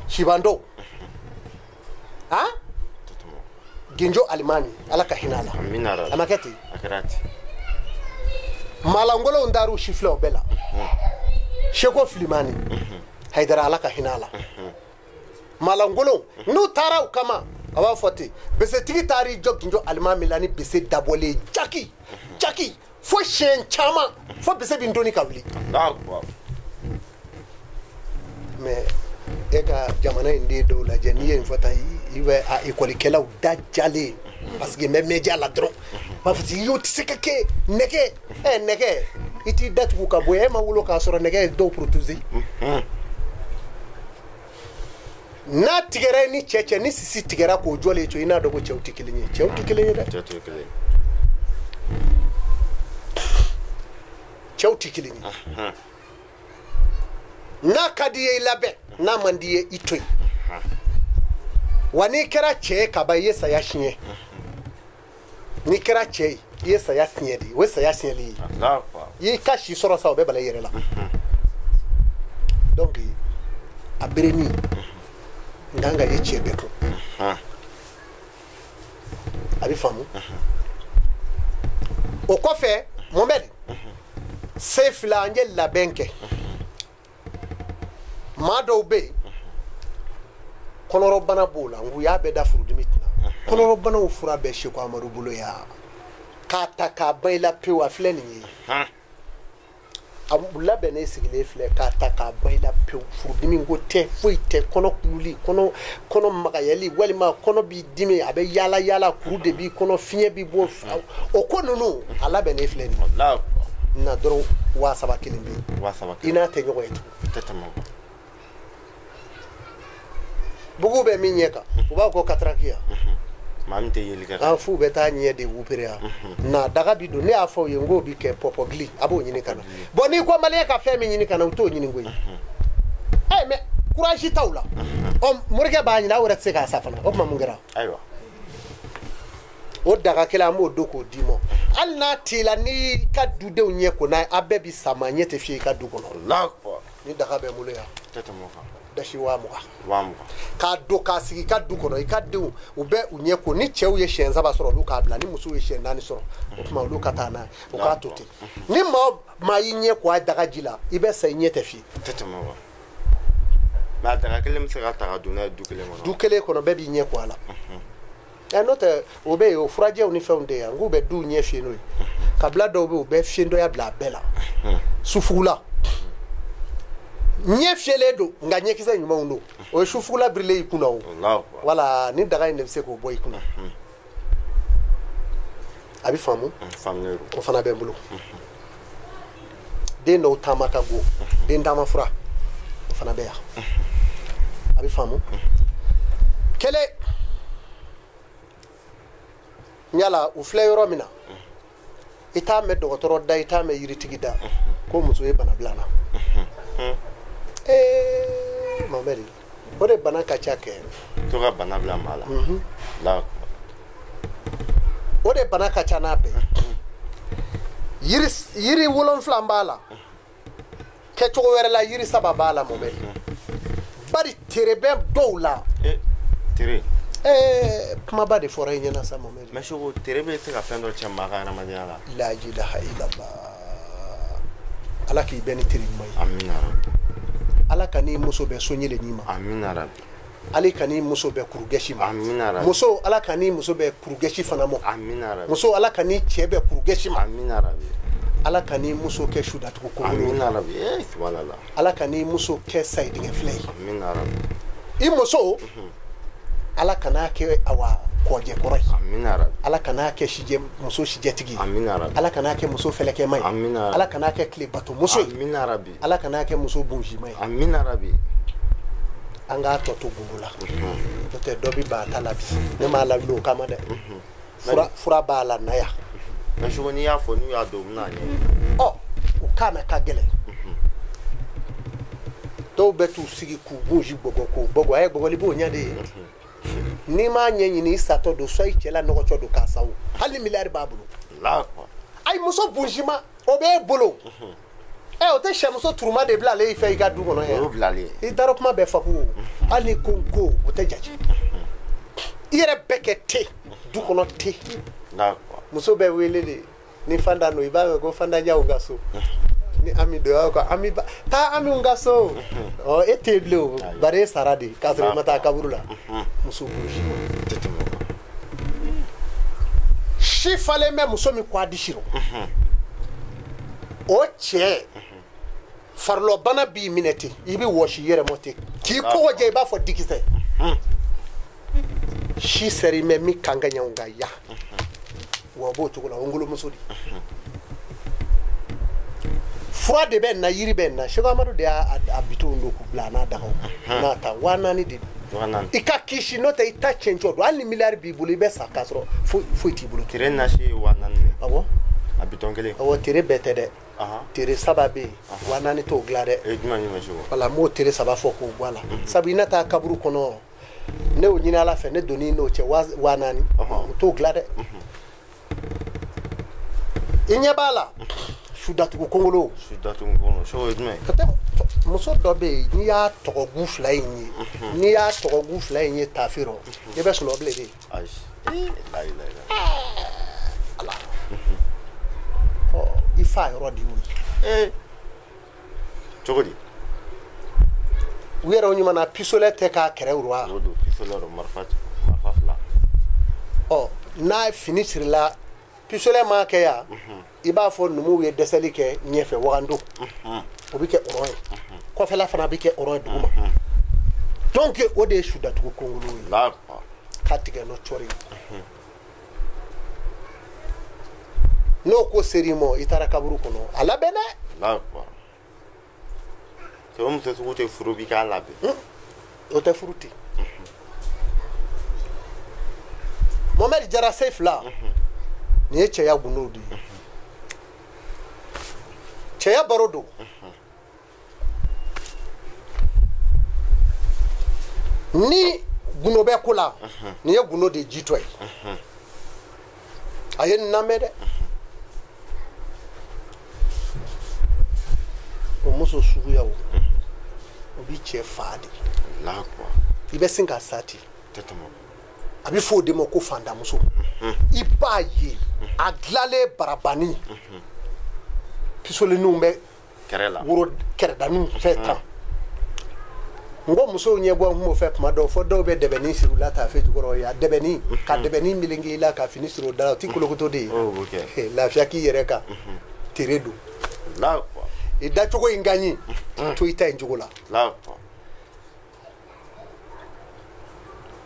S2: Sibando Ginjo Alimami ala ka hinɛ a la a ma kɛ ten malangolow taar'u si filɛ o bɛɛ la Seko Filimani Hayidara ala ka hinɛ a la malangolow n'u taara u kama a b'a fɔ ten besetigi taar'i jɔ Ginjo Alimami la ni bese dabɔlen jaki jaki fo siɲɛ caman fo bese bɛ n donni ka wuli mais e ka jamana in den dɔw lajɛ n'i ye nin fɔ tan i bɛ a ekɔlikɛlaw da jalen parce que n bɛ média la dɔrɔn b'a fɔ ten y'o tɛ se ka kɛ nɛgɛ nɛgɛ i t'i datugu ka bɔ e ma wolo k'a sɔrɔ nɛgɛ ye dɔw protéger. N'a tigɛra i ni cɛ cɛ, ni sisi tigɛra k'o jɔlen to, i n'a dɔn ko cɛw tɛ kelen ye. Cɛw tɛ kelen ye dɛ.
S1: Cɛw tɛ kelen ye.
S2: Cɛw tɛ kelen ye. N'a ka di i ye i labɛn, n'a man di i ye i to yen. Wa n'i kɛra cɛ ye kaban, i ye saya siɲɛ. N'i kɛra cɛ ye, i ye saya siɲɛ de, o ye saya siɲɛli ye. I y'i ka si sɔrɔ sa, o bɛ bala i yɛrɛ la. Donc a bereni n kan ka ye cɛ bɛɛ kun. A bɛ faamu. O kɔfɛ Mohamed, se fila an ye labɛn kɛ. Maa dɔw bɛ yen, kɔnɔrɔbana b'o la, n ko y'a bɛɛ da furudimi tɛna. Kɔnɔrɔbanaw fura bɛ Seko Amadu bolo yan. K'a ta k'a ban i la pewu, a filɛ nin ye. A labɛnnen sigilen filɛ, k'a ta k'a ban i la pewu. Furudimi ko tɛ, foyi tɛ, kɔnɔ kululi, kɔnɔ magayali, walima kɔnɔ b'i dimi, a bɛ yaala yaala, kuru de b'i kɔnɔ, fiɲɛ b'i bɔ, o ko ninnu a labɛnnen filɛ nin ye. Na dɔrɔn 3000 kelen bɛ yen. I n'a tɛ ɲɔgɔn ye tugun. Bugu bɛ min ɲɛ kan, u b'a fɔ ko kataraki yan.
S1: Maa min tɛ yeli kɛ.
S2: An f'u bɛ taa ɲɛ de wupere yan. Na daga bi don, ne y'a fɔ u ye n k'o bi kɛ pɔpɔgili, a b'o ɲini ka na. Bon n'i ko maliyɛn ka fɛn min ɲini ka na, u t'o ɲini koyi. Mais courage t'aw la. Ɔ morikɛ b'a ɲini, aw yɛrɛ tɛ se k'a sa fana. O tuma mun kɛra?
S1: Ayiwa.
S2: O daga kelen an b'o don k'o d'i ma. Hali n'a t'i la, n'i ka dudenw ɲɛ ko n'a ye, a bɛɛ bi sa ma ɲɛ tɛ fiyɛ i ka du kɔnɔ. Ni daga bɛ n bolo yan.
S1: Tɛ tɛmɛ o kan.
S2: Dasi 20,000.
S1: 20,000.
S2: K'a don k'a sigi i ka du kɔnɔ, i ka denw u bɛ u ɲɛ ko, ni cɛw ye siɲɛ 3 sɔrɔ, olu k'a bila, ni musow ye siɲɛ 4 sɔrɔ, o tuma olu ka taa n'a ye, o k'a to ten. Ni maa o maa y'i ɲɛ ko a daga ji la, i bɛ sa, i ɲɛ tɛ fiyɛ.
S1: Tɛ tɛmɛ o kan. Mais a daga kelen bɛ se ka ta ka don n'a ye du kelen kɔnɔ.
S2: Du kelen kɔnɔ, bɛɛ b'i ɲɛ ko a la. N'o tɛ o bɛ yen, o furajɛw ni fɛnw de yan, n k'u bɛ duw ɲɛ fiyɛ n'o ye. Kabila dɔw bɛ yen, u bɛ fiyɛndɔya bila a bɛɛ la. Sufugula. Ɲɛ fiyɛlen don, nka ɲɛkisɛ ɲumanw don. O ye sufugula birilen i kunna o. Wala ni daga in de bɛ se k'o bɔ i kunna. A bɛ faamu. O fana bɛ n bolo. Den dɔw taama ka go, den taama fura, o fana bɛ yan. A bɛ faamu. Kelen, yala u filɛ yɔrɔ min na, i t'a mɛn dɔgɔtɔrɔ da, i t'a mɛn yiritigi da, ko muso ye bana bila n na. Mohamed, o de bana ka ca kɛ.
S1: To ka bana bila maa la.
S2: O de bana ka ca n'a bɛɛ ye. Yiri 7 b'a la. Kɛcogo wɛrɛ la, yiri 3 b'a la Mohamed. Bari tere bɛ dɔw la.
S1: Tere.
S2: Kumaba de fɔra i ɲɛna sa Mohamed.
S1: Mais Seko, tere bɛ se ka fɛn dɔ cɛn maa ka hadamadenya la.
S2: La ilaha illallah. Ala k'i bɛn ni teri ɲuman ye.
S1: Amina.
S2: Ala ka n'i muso bɛn soɲɛleni ma.
S1: Amina rabi.
S2: Ala ka n'i muso bɛn kurugɛsi ma.
S1: Amina rabi.
S2: Muso, Ala ka n'i muso bɛn kurugɛsi fana ma.
S1: Amina rabi.
S2: Muso, Ala ka n'i cɛ bɛn kurugɛsi ma.
S1: Amina rabi.
S2: Ala ka n'i muso kɛ sudatugu kongolo.
S1: Amina rabi. Subhanallah.
S2: Ala ka n'i muso kɛ sayidingɛ filɛ ye.
S1: Amina rabi.
S2: I muso, Ala kana kɛ awa kɔjɛkɔrɔ ye.
S1: Amina rabi.
S2: Ala kana kɛ sijɛ muso sijɛtigi ye.
S1: Amina rabi.
S2: Ala kana kɛ muso fɛlɛkɛma ye.
S1: Amina rabi.
S2: Ala kana kɛ tilebato muso ye.
S1: Amina rabi.
S2: Ala kana kɛ muso bonjima ye.
S1: Amina rabi.
S2: An k'a tɔ to gundo la. N'o tɛ dɔ bɛ ban a ta la bi. Ne m'a lawuli o kama dɛ. Fura b'a la na yan.
S1: Mais Seko, n'i y'a fɔ n'u y'a dɔn, u bɛna ɲɛ.
S2: Ɔ, u kan na ka gɛlɛn. Dɔw bɛ t'u sigi k'u bonji bɔgɔ k'o bɔgɔ. A ye bɔgɔli b'o ɲɛ de ye. N'i m'a ɲɛɲini, i satɔ don, soit i cɛ la nɔgɔcɔ don k'a sa o. Hali miliyari b'a bolo. Ayi, muso bonjima o b'e bolo. O tɛ sɛmuso turuma de bila ale fɛ i ka du kɔnɔ yan.
S1: O y'o bilalen ye.
S2: I darɔ kuma bɛɛ faku o. Hali ni ko n ko, o tɛ jate. I yɛrɛ bɛɛ kɛ te, du kɔnɔ te. Muso bɛ wele de ni fanda no, i b'a mɛn ko fandajaw ka so. Ni ami don, i b'a fɔ ko ami ba, taa ami ka so. Ɔ, e tɛ bilen o, bari e sara de, k'a sɔrɔ i ma taa kaburu la. Muso bonjima. Si falen bɛ muso min kɔ a disi rɔ. O cɛ farilɔbana b'i minɛ ten, i bɛ wɔsi i yɛrɛ mɔ ten, k'i kɔgɔ jɛ i b'a fɔ dikisɛ. Si sɛri mɛ min kan ka ɲɛ nka ya. Wa o b'o cogo la, o ngolomuso de. Fura de bɛ na, yiri bɛ na. Seko Amadu de y'a bitonw don k'u bila a n'a dagaw. N'a ta 4000 de don. I ka kisi n'o tɛ i ta tiɲɛ cogo don hali ni miliyari b'i bolo i bɛ sa k'a sɔrɔ foyi t'i bolo.
S1: Tere nasi ye 4000 de.
S2: Awɔ.
S1: A bitɔn kelen.
S2: Awɔ tere bɛɛ tɛ dɛ. Tere 3 bɛ yen 4000 t'o dilan dɛ.
S1: E jumɛn ni jumɛn segu.
S2: Wala n b'o tere 3 fɔ k'o bɔ a la. Sabu i na taa kaburu kɔnɔ ne y'o ɲini Ala fɛ ne donni n'o cɛ 4000 o t'o dilan dɛ. I ɲɛ b'a la su datugu kongolo.
S1: Su datugu kongolo so o ye jumɛn ye.
S2: Muso dɔ bɛ yen n'i y'a tɔgɔgu fila in ye n'i y'a tɔgɔgu fila in ye taafe rɔ i bɛ sunɔgɔ bilen de.
S1: Ayi layi layi.
S2: Ala ɔ i fa yɔrɔ de y'o ye.
S1: Cogo di.
S2: U yɛrɛ ɲuman na pistolet tɛ k'a kɛrɛ wa.
S1: O don pistolet don marifa fila.
S2: Ɔ n'a fini sirila pistolet maa kɛ yan i b'a fɔ numuw ye dɛsɛli kɛ ɲɛfɛ wagando. O bɛ kɛ rond ye kɔfɛla fana bɛ kɛ rond ye duguma donc o de ye su datugu kongolo ye k'a tigɛ n'o cɔri ye n'o ko ser'i ma i taara kaburu kɔnɔ a labɛn dɛ.
S1: O muso sugu tɛ furu b'i k'a labɛn.
S2: O tɛ furu ten. Mohamed Jara Sefila nin ye cɛya gundow de ye. Cɛya baro don. Ni gundo bɛ ko la nin ye gundo de jitɔ ye a ye nin lamɛn dɛ. O muso suguyaw o bi cɛ fa de. I bɛ sin ka sa ten. A bɛ fɔ o de ma ko fandamuso. I b'a ye a dilanlen barabani pistoletninw bɛ woro kɛrɛdaninw fɛ tan. N ko musow ɲɛ bɔ n kun b'o fɛ tuma dɔw fɔ dɔw bɛ dɛbɛnni siri u la taafe jukɔrɔ ya dɛbɛnni ka dɛbɛnni meleke i la ka fini siri o da la o ti kolokoto de ye. Lafiya k'i yɛrɛ kan tere don. I dacogo in ka ɲi to i ta in cogo la.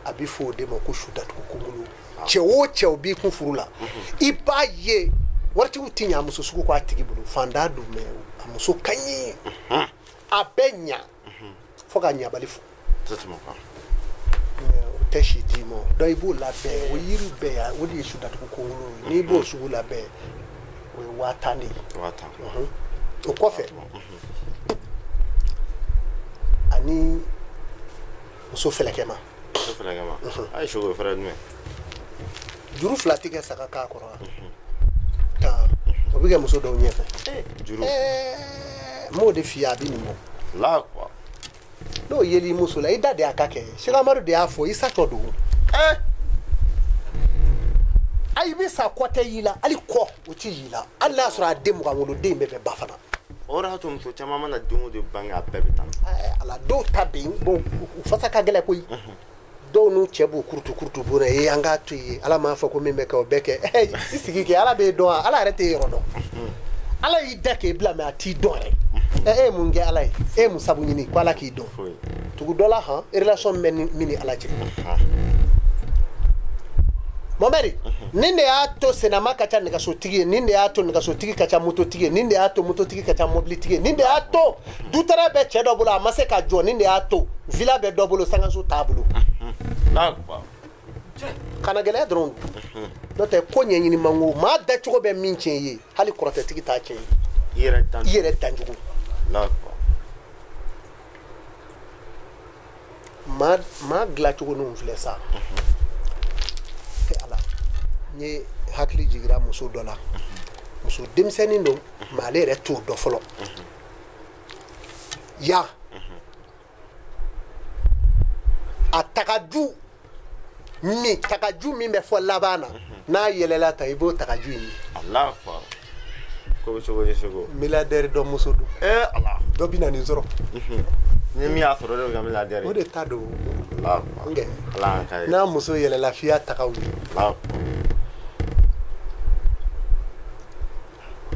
S2: A bɛ fɔ o de ma ko su datugu kongolo. Cɛ o cɛ o b'i kun furu la i b'a ye waritigiw ti ɲɛ a muso sugu kɔ a tigi bolo fantan don mɛ a muso ka ɲi a bɛ ɲa fo ka ɲabali fɔ. Mɛ o tɛ si d'i ma donc i b'o labɛn o yiri bɛɛ yan o de ye su datugu kongolo ye n'i b'o sugu labɛn o ye 10,000 de ye. 10,000. O kɔfɛ ani muso fɛlɛkɛma.
S1: Muso fɛlɛkɛma. A ye sogo fɛrɛ jumɛn.
S2: Juru fila ti kɛ saga k'a kɔrɔ wa. Tan o bɛ kɛ muso dɔw ɲɛfɛ.
S1: Juru.
S2: N b'o de f'i ye a bɛ nin bɔ. N'o yel'i muso la i da de y'a ka kɛ Sɛki Amadu de y'a fɔ i satɔ don. Ayi i bɛ sa kɔ tɛ y'i la hali kɔ o ti y'i la hali n'a sɔrɔ a den 20 woloden bɛɛ bɛ ba fana.
S1: O de y'a to muso caman mana den o den bange a bɛɛ bɛ taa.
S2: Ala dɔw ta bɛ yen bon u fasa ka gɛlɛn koyi. Dɔw n'u cɛ b'u kurutu kurutu bolo ye an k'a to yen Ala m'a fɔ ko min bɛ kɛ o bɛɛ kɛ i sigi kɛ Ala b'e dɔn wa Ala yɛrɛ t'e yɔrɔ dɔn. Ala y'i da k'e bila mɛ a t'i dɔn yɛrɛ. E ye mun kɛ Ala ye e ye mun sabu ɲini ko Ala k'i dɔn. Tugu dɔ la han relation bɛ min ni Ala cɛ. Mohamed nin de y'a to senama ka ca nɛgɛsotigi ye nin de y'a to nɛgɛsotigi ka ca mototigi ye nin de y'a to mototigi ka ca mobilitigi ye nin de y'a to dutara bɛ cɛ dɔ bolo a ma se ka jɔ nin de y'a to villa bɛ dɔ bolo sangaso t'a bolo. Kana gɛlɛya dɔrɔn n'o tɛ ko ɲɛɲini man go maa dacogo bɛ min tiɲɛ ye hali kɔrɔtɛtigi t'a tiɲɛ ye. I yɛrɛ dancogo. Maa dilancogo ninnu filɛ sa. Ala n ye hakili jiginra muso dɔ la muso denmisɛnnin don mɛ ale yɛrɛ t'o dɔn fɔlɔ yan a tagaju min bɛ fɔ laban na n'a yɛlɛla ta i b'o tagaju in ye.
S1: Ko bɛ cogo di sego.
S2: Milliardaire dɔ muso don.
S1: Ala.
S2: Dɔ bɛ na nin sɔrɔ.
S1: Ni min y'a sɔrɔ o de bɛ kɛ milliardaire ye.
S2: O de ta don.
S1: Ala ka ye.
S2: N'a muso yɛlɛla f'i y'a tagaw ye.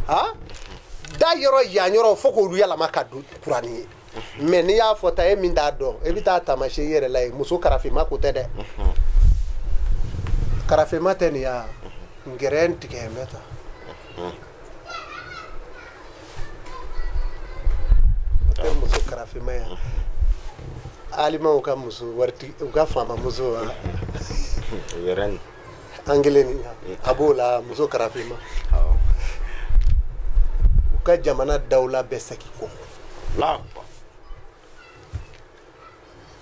S2: Han da yɔrɔ yan yɔrɔ fo k'olu yɛlɛma ka don kurani ye. Mɛ n'i y'a fɔ ta e min t'a dɔn e bɛ taa taamasiyɛn i yɛrɛ la ye muso karafema ko tɛ dɛ. Karafema tɛ nin ya ngɛrɛ tigɛ n bɛ taa. O tɛ muso karafema ya. Alimaw ka muso waritigi u ka faama muso wa
S1: yɛrɛ
S2: angele ni a b'o la muso karafe ma u ka jamana dawula bɛɛ segin kɔ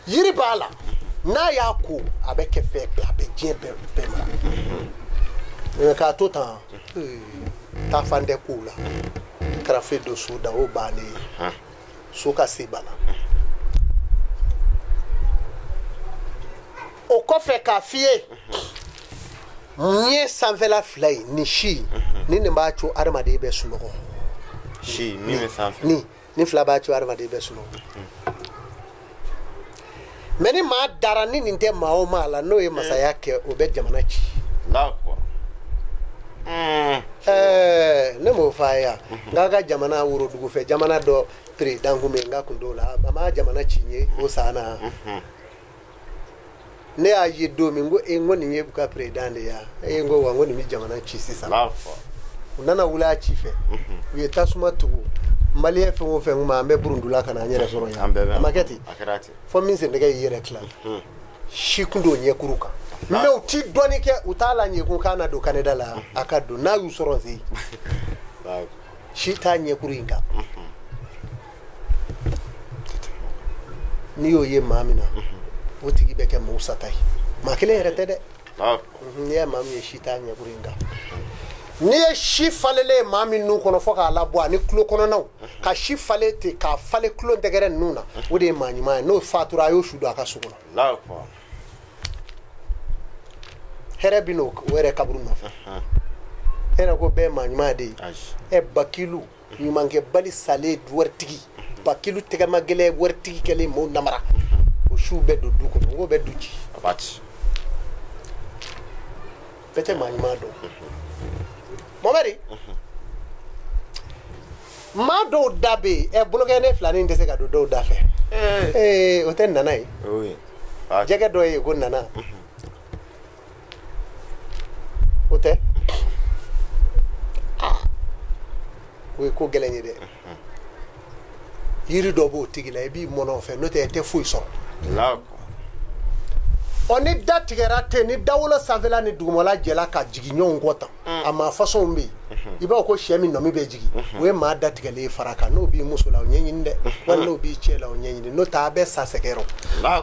S2: yiri b'a la n'a y'a ko a bɛ kɛ fɛn bɛɛ a bɛ diɲɛ bɛɛ mara mais k'a to tan taa fan tɛ kow la karafe don so da o bannen ye so ka se banna o kɔfɛ k'a f'i ye ɲɛ sanfɛla fila in ni si ni nin b'a to adamaden bɛ sunɔgɔ
S1: si min bɛ sanfɛ
S2: ni fila b'a to adamaden bɛ sunɔgɔ mais ni maa dara ni nin tɛ maa o maa la n'o ye masaya kɛ o bɛ jamana ci ne m'o f'a ye yan n k'a ka jamana worodugu fɛ jamana dɔ président kun bɛ yen n ka kun t'o la a ma jamana ci n ye o san na ne y'a ye don min n ko e n ko nin ye u ka président de ye e n ko wa n ko nin bɛ jamana ci sisan u nana wuli a ci fɛ u ye tasuma tugu maliyɛn fɛn o fɛn kun ma an bɛ burundula ka na an yɛrɛ sɔrɔ yan a ma kɛ ten fo min sen tɛgɛ y'i yɛrɛ tila si kun don ɲɛkuru kan mais u ti dɔɔni kɛ u t'a la ɲɛkun k'a na don Canada la a ka don n'a y'u sɔrɔ sen si t'a ɲɛkuru in kan n'i y'o ye maa min na o tigi bɛ kɛ maaw sata ye maa kelen yɛrɛ tɛ dɛ n'i ye maa min ye si t'a ɲɛkuru in kan n'i ye si falenlen ye maa min nun kɔnɔ fo k'a labɔ ani tulo kɔnɔnaw ka si falen ten k'a falen tulo tɛgɛrɛ ninnu na o de ye maa ɲuman ye n'o fatura a y'o su don a ka so kɔnɔ hɛrɛ bɛ n'o yɛrɛ kaburu nɔfɛ e yɛrɛ ko bɛɛ ye maa ɲuman de ye ɛ bakilu ɲumankɛbali salen waritigi bakilu tɛgɛma gɛlɛn waritigi kɛlen maaw namara o siw bɛ don du kɔnɔ n k'o bɛ du ci bɛɛ tɛ maa ɲuman dɔn Mohamed maa dɔw da bɛ yen ɛ bolokɛnɛ filanin tɛ se ka don dɔw da fɛ ee o tɛ nana ye jɛgɛ dɔ ye ko nana o tɛ o ye ko gɛlɛn ye dɛ yiri dɔ b'o tigi la i b'i mɔnɔ o fɛ n'o tɛ i tɛ foyi sɔrɔ ɔ ni da tigɛra ten ni dawolo sanfɛla ni dugumala jɛla ka jigin ɲɔgɔn kɔ tan a maa fasɔnw bɛ yen i b'a fɔ ko sɛ min nɔmi bɛ jigin o ye maa datigɛlen ye fara kan n'o b'i muso la o ɲɛɲini dɛ walima n'o b'i cɛ la o ɲɛɲini n'o tɛ a bɛ sa sɛgɛrɔ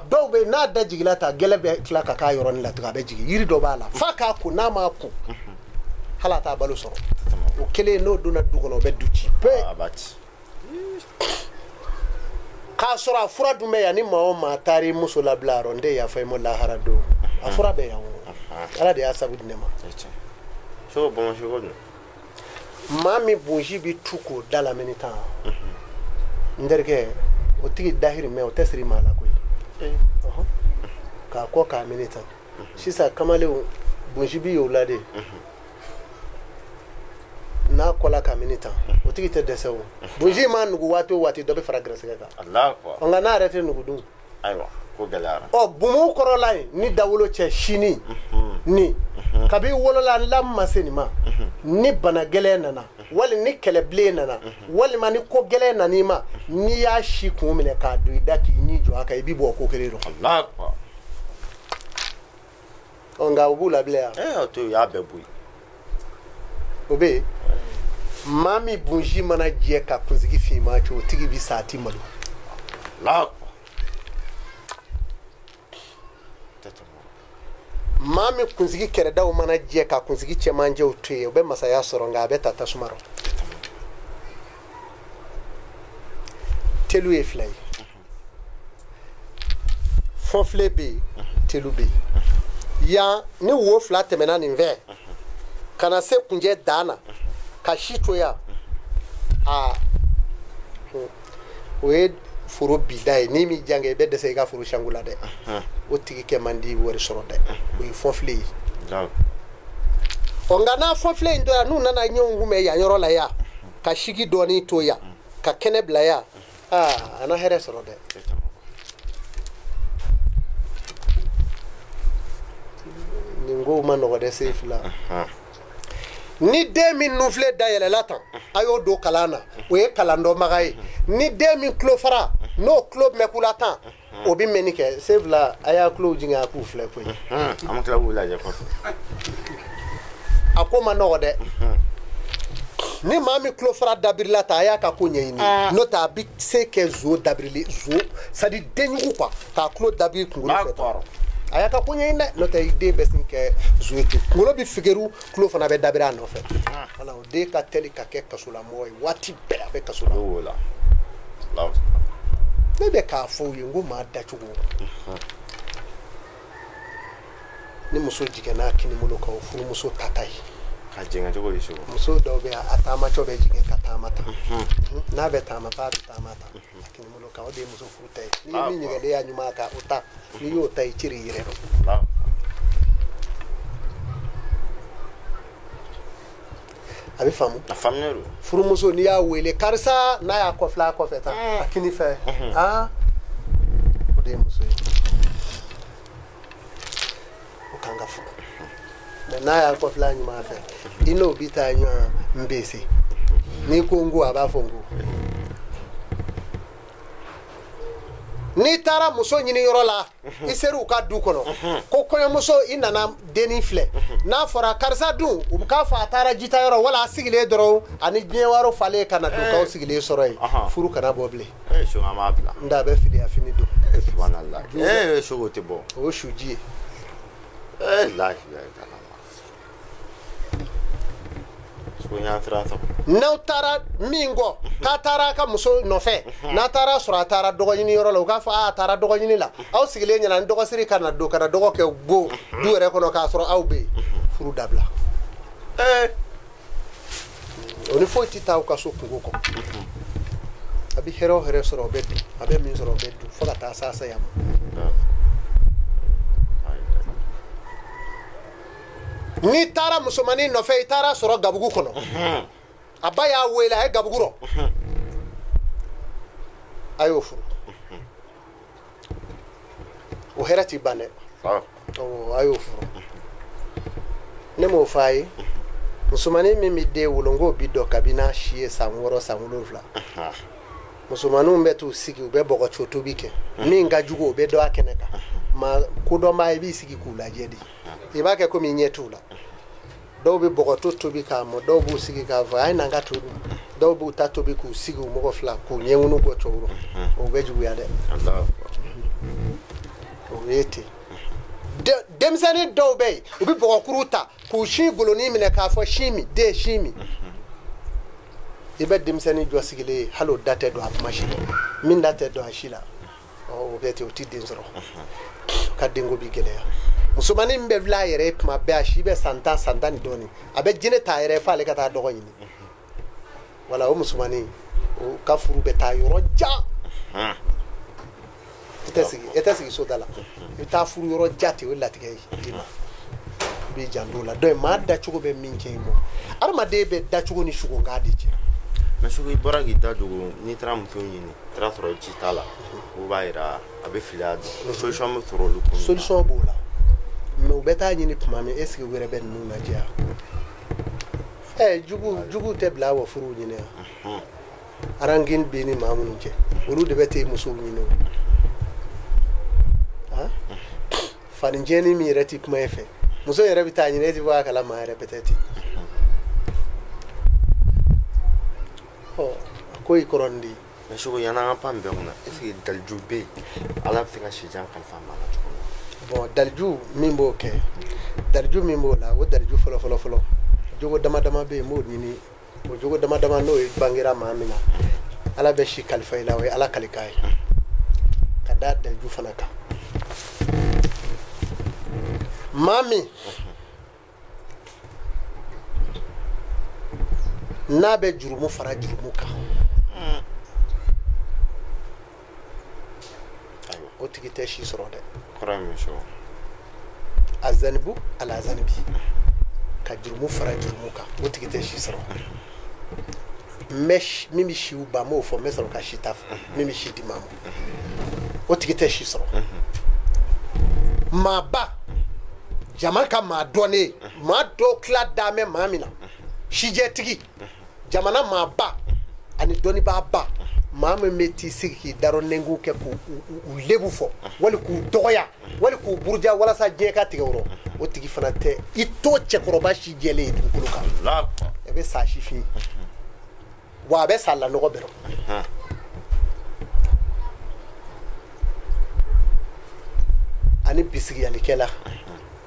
S2: dɔw bɛ yen n'a da jiginna tan gɛlɛ bɛ tila ka k'a yɔrɔnin la tugun a bɛ jigin yiri dɔ b'a la f'a k'a ko n'a m'a ko hali a t'a balo sɔrɔ o kelen n'o donna du kɔnɔ o bɛ du ci pe k'a sɔrɔ a fura dun bɛ yan ni maa o maa taar'i muso labila yɔrɔ n tɛ yafa i ma lahara don a fura bɛ yan o ala de y'a sabu di ne ma maa min bonsi bɛ tu k'o da lamini tan n terikɛ o tigi dahirimɛ o tɛ siri maa la koyi k'a kɔ k'a mini tan sisan kamalenw bonsi bi y'o la de n'a kɔla ka mini tan o tigi tɛ dɛsɛ o bonsi ma nugu waati o waati dɔ bɛ fara gɛrɛsɛgɛ kan nka n'a yɛrɛ tɛ nugu dun
S1: ayiwa ko gɛlɛyara
S2: ɔ bumu kɔrɔla in ni dawolo cɛ sini ni kabi wolola n la ma se nin ma ni bana gɛlɛn nana wali ni kɛlɛbilen nana walima ni ko gɛlɛn nana i ma n'i y'a si kun minɛ k'a don i da k'i ɲi jɔ a kan i b'i bɔ ko kelen dɔn ɔ nka o b'u labila yan
S1: o to y'a bɛɛ bɔ yen
S2: o bɛ yen maa min bonsi mana jɛ ka kunsigi finman cɛ o tigi bi sa a ti malo maa min kunsigi kɛrɛdaw mana jɛ ka kunsigi cɛmancɛw to yen o bɛ masaya sɔrɔ nka a bɛ ta tasuma rɔ telu ye fila ye fɔnfilen bɛ yen telu bɛ yen yan ni wo fila tɛmɛna nin fɛ ka na se kunjɛ dan na ka si to yan aa o ye foro bida ye n'i m'i jan kɛ i bɛ dɛsɛ i ka foro sango la dɛ o tigi kɛ man di wari sɔrɔ dɛ o ye fɔnfilen ye ɔ nka n'a fɔnfilen in tora n'u nana ɲɔgɔn kunbɛn yan yɔrɔ la yan ka sigi dɔɔnin to yan ka kɛnɛ bila yan aa a na hɛrɛ sɔrɔ dɛ nin kow ma nɔgɔ dɛ sen fila ni den min nunfilen dayɛlɛla tan a y'o don kalan na o ye kalan dɔnbaga ye ni den min tulo fara N'o tulo mɛkula tan o bɛ mɛnni kɛ sen fila a y'a tulo jigin a k'u filɛ koyi.
S1: An bɛ tila k'u lajɛ kɔfɛ.
S2: A ko ma nɔgɔ dɛ. Ni maa min tulo fara dabirila ta a y'a ka ko ɲɛɲini n'o tɛ a bɛ se kɛ zo dabirili zo c'est à dire denjugu quoi k'a tulo dabiri kunkolo fɛ tan a y'a ka ko ɲɛɲini dɛ n'o tɛ i den bɛ sin kɛ zo ye ten kunkolo bɛ figeru tulo fana bɛ dabiri a nɔfɛ wala o den ka teli ka kɛ kasolamɔgɔ ye waati bɛɛ a bɛ kaso la. Ne bɛ k'a fɔ u ye n ko maa dacogo ni muso jiginna kinibolo kan o furumuso tata ye.
S1: Ka jɛngɛ cogo di sogo?
S2: Muso dɔw bɛ a taamatɔ bɛ jigin ka taama ta n'a bɛ taama f'a bɛ taama ta a kinibolo kan o de ye muso furu ta ye n'i ye min ɲɛgɛlen y'a ɲuman kan o ta n'i y'o ta i ceri i yɛrɛ dɔn. A bɛ faamu?
S1: A faamuya don.
S2: Furumuso n'i y'a wele karisa n'a y'a kɔfilɛ a kɔfɛ tan a kini fɛ aa o de ye muso ye o kan ka furu. Mais n'a y'a kɔfilɛ a ɲuman fɛ i n'o bi taa ɲɔgɔn n bɛ se n'i ko n ko a b'a fɔ n ko. N'i taara muso ɲini yɔrɔ la i ser'u ka du kɔnɔ ko kɔɲɔmuso i nana dennin filɛ n'a fɔra karisa dun u k'a fɔ a taara jita yɔrɔ wala a sigilen dɔrɔn ani diɲɛ wari falen ka na don k'aw sigilen sɔrɔ yen furu kana bɔ bilen.
S1: Sogo an b'a bila.
S2: N tɛ a bɛ filiya fini don.
S1: Subhanallah. Sogo tɛ bɔ.
S2: O ye suji ye.
S1: La ilaha illallah.
S2: N'aw taara min kɔ k'a taara a ka muso nɔfɛ n'a taara sɔrɔ a taara dɔgɔɲini yɔrɔ la u k'a fɔ a taara dɔgɔɲini la aw sigilen ɲɛna ni dɔgɔsiri ka na don ka na dɔgɔ kɛ bo du yɛrɛ kɔnɔ k'a sɔrɔ aw bɛ yen furu dabila. O ni foyi tɛ taa aw ka so kungo kɔ a bɛ hɛrɛ o hɛrɛ sɔrɔ o bɛ dun a bɛ min sɔrɔ o bɛ dun fo ka taa s'a saya ma. N'i taara musomanin nɔfɛ i taara sɔrɔ gabugu kɔnɔ a ba y'a wele a ye gabugu rɔ a y'o furu o hɛrɛ t'i ban dɛ a y'o furu ne m'o fɔ a ye musomanin min bɛ den wolo n k'o bi dɔn kabi n'a si ye san 6 san 7 musomaninw bɛ t'u sigi u bɛ bɔgɔco tobi kɛ min ka jugu o bɛ dɔn a kɛnɛ kan ma kodɔnbaa i b'i sigi k'u lajɛ de i b'a kɛ komi i ɲɛ t'u la dɔw bɛ bɔgɔto tobi k'a mɔ dɔw b'u sigi k'a fɔ a ye na n ka to dun dɔw b'u ta tobi k'u sigi u mɔgɔ fila k'u ɲɛŋunu bɔ cɛw rɔ o bɛ juguya dɛ o ye ten denmisɛnnin dɔw bɛ yen u bɛ bɔgɔkuru ta k'u sin golonin minɛ k'a fɔ sin min den sin min i bɛ denmisɛnnin jɔ sigilen ye hali o da tɛ don a kuma si la min da tɛ don a si la o bɛ ten o tɛ den sɔrɔ ka denko bi gɛlɛya. Musomanin min bɛ wuli a yɛrɛ ye tuma bɛɛ a si bɛ san 10 san 10 ni dɔɔnin a bɛ jinɛ ta a yɛrɛ ye f'ale ka taa dɔgɔ ɲini wala o musomanin o ka furu bɛ taa yɔrɔ jan e tɛ sigi so da la i bɛ taa furu yɔrɔ jan ten o ye latigɛ ye i ma i b'i janto o la donc maa dacogo bɛ min kɛ i mɔ hadamaden bɛ dacogo ni sugonkan de cɛ.
S1: Mais sogo i bɔra k'i da dogo n'i taara muso ɲini i taara sɔrɔ ji t'a la o b'a yira a bɛ fili a dɔn solution bɛ sɔrɔ olu kun.
S2: Solution b'o la mais u bɛ taa ɲini tuma min est ce que u yɛrɛ bɛ ninnu lajɛ yan jugu tɛ bila wa furuw ɲini yan arangin bɛ ni maa minnu cɛ olu de bɛ t'e musow ɲini o fani jɛni min yɛrɛ ti kuma e fɛ muso yɛrɛ bɛ taa ɲini e ti bɔ a kalama yɛrɛ peut-être a ko i kɔrɔ nin de.
S1: Mais sogo yan'an ka pan bɛɛ kunna est ce que daliju bɛ yen ala bɛ se ka sijan kalifa maa la cogo min.
S2: Bon daliju min b'o kɛ daliju min b'o la o daliju fɔlɔ fɔlɔ fɔlɔ jogo dama dama bɛ yen n b'o ɲini o jogo dama dama n'o ye bangera maa min na ala bɛ si kalifa i la o ye ala kalikan ye ka da daliju fana kan maa min n'a bɛ jurumu fara jurumu kan o tigi tɛ si sɔrɔ dɛ.
S1: Kɔrɔ ye mun ye
S2: a zanibu ala zanibi ka jurumu fara jurumu kan o tigi tɛ si sɔrɔ. N bɛ min bɛ siw ban n b'o fɔ n bɛ sɔrɔ ka si ta fɔ min bɛ si di maa ma o tigi tɛ si sɔrɔ. Maaba jama ka maa dɔnnen maa dɔw tila damɛ maa min na sijɛtigi jamana maaba ani dɔnnibaaba Maa min bɛ t'i sigi k'i darɔ nɛnku kɛ k'u lebu fɔ wali k'u dɔgɔya wali k'u buruja walasa diɲɛ ka tigɛ o rɔ, o tigi fana tɛ i t'o cɛkɔrɔba si jɛlen ye dugukolo kan. A bɛ sa sifin wa a bɛ sa lanɔgɔ bɛrɛ. Ani bisigiyalikɛla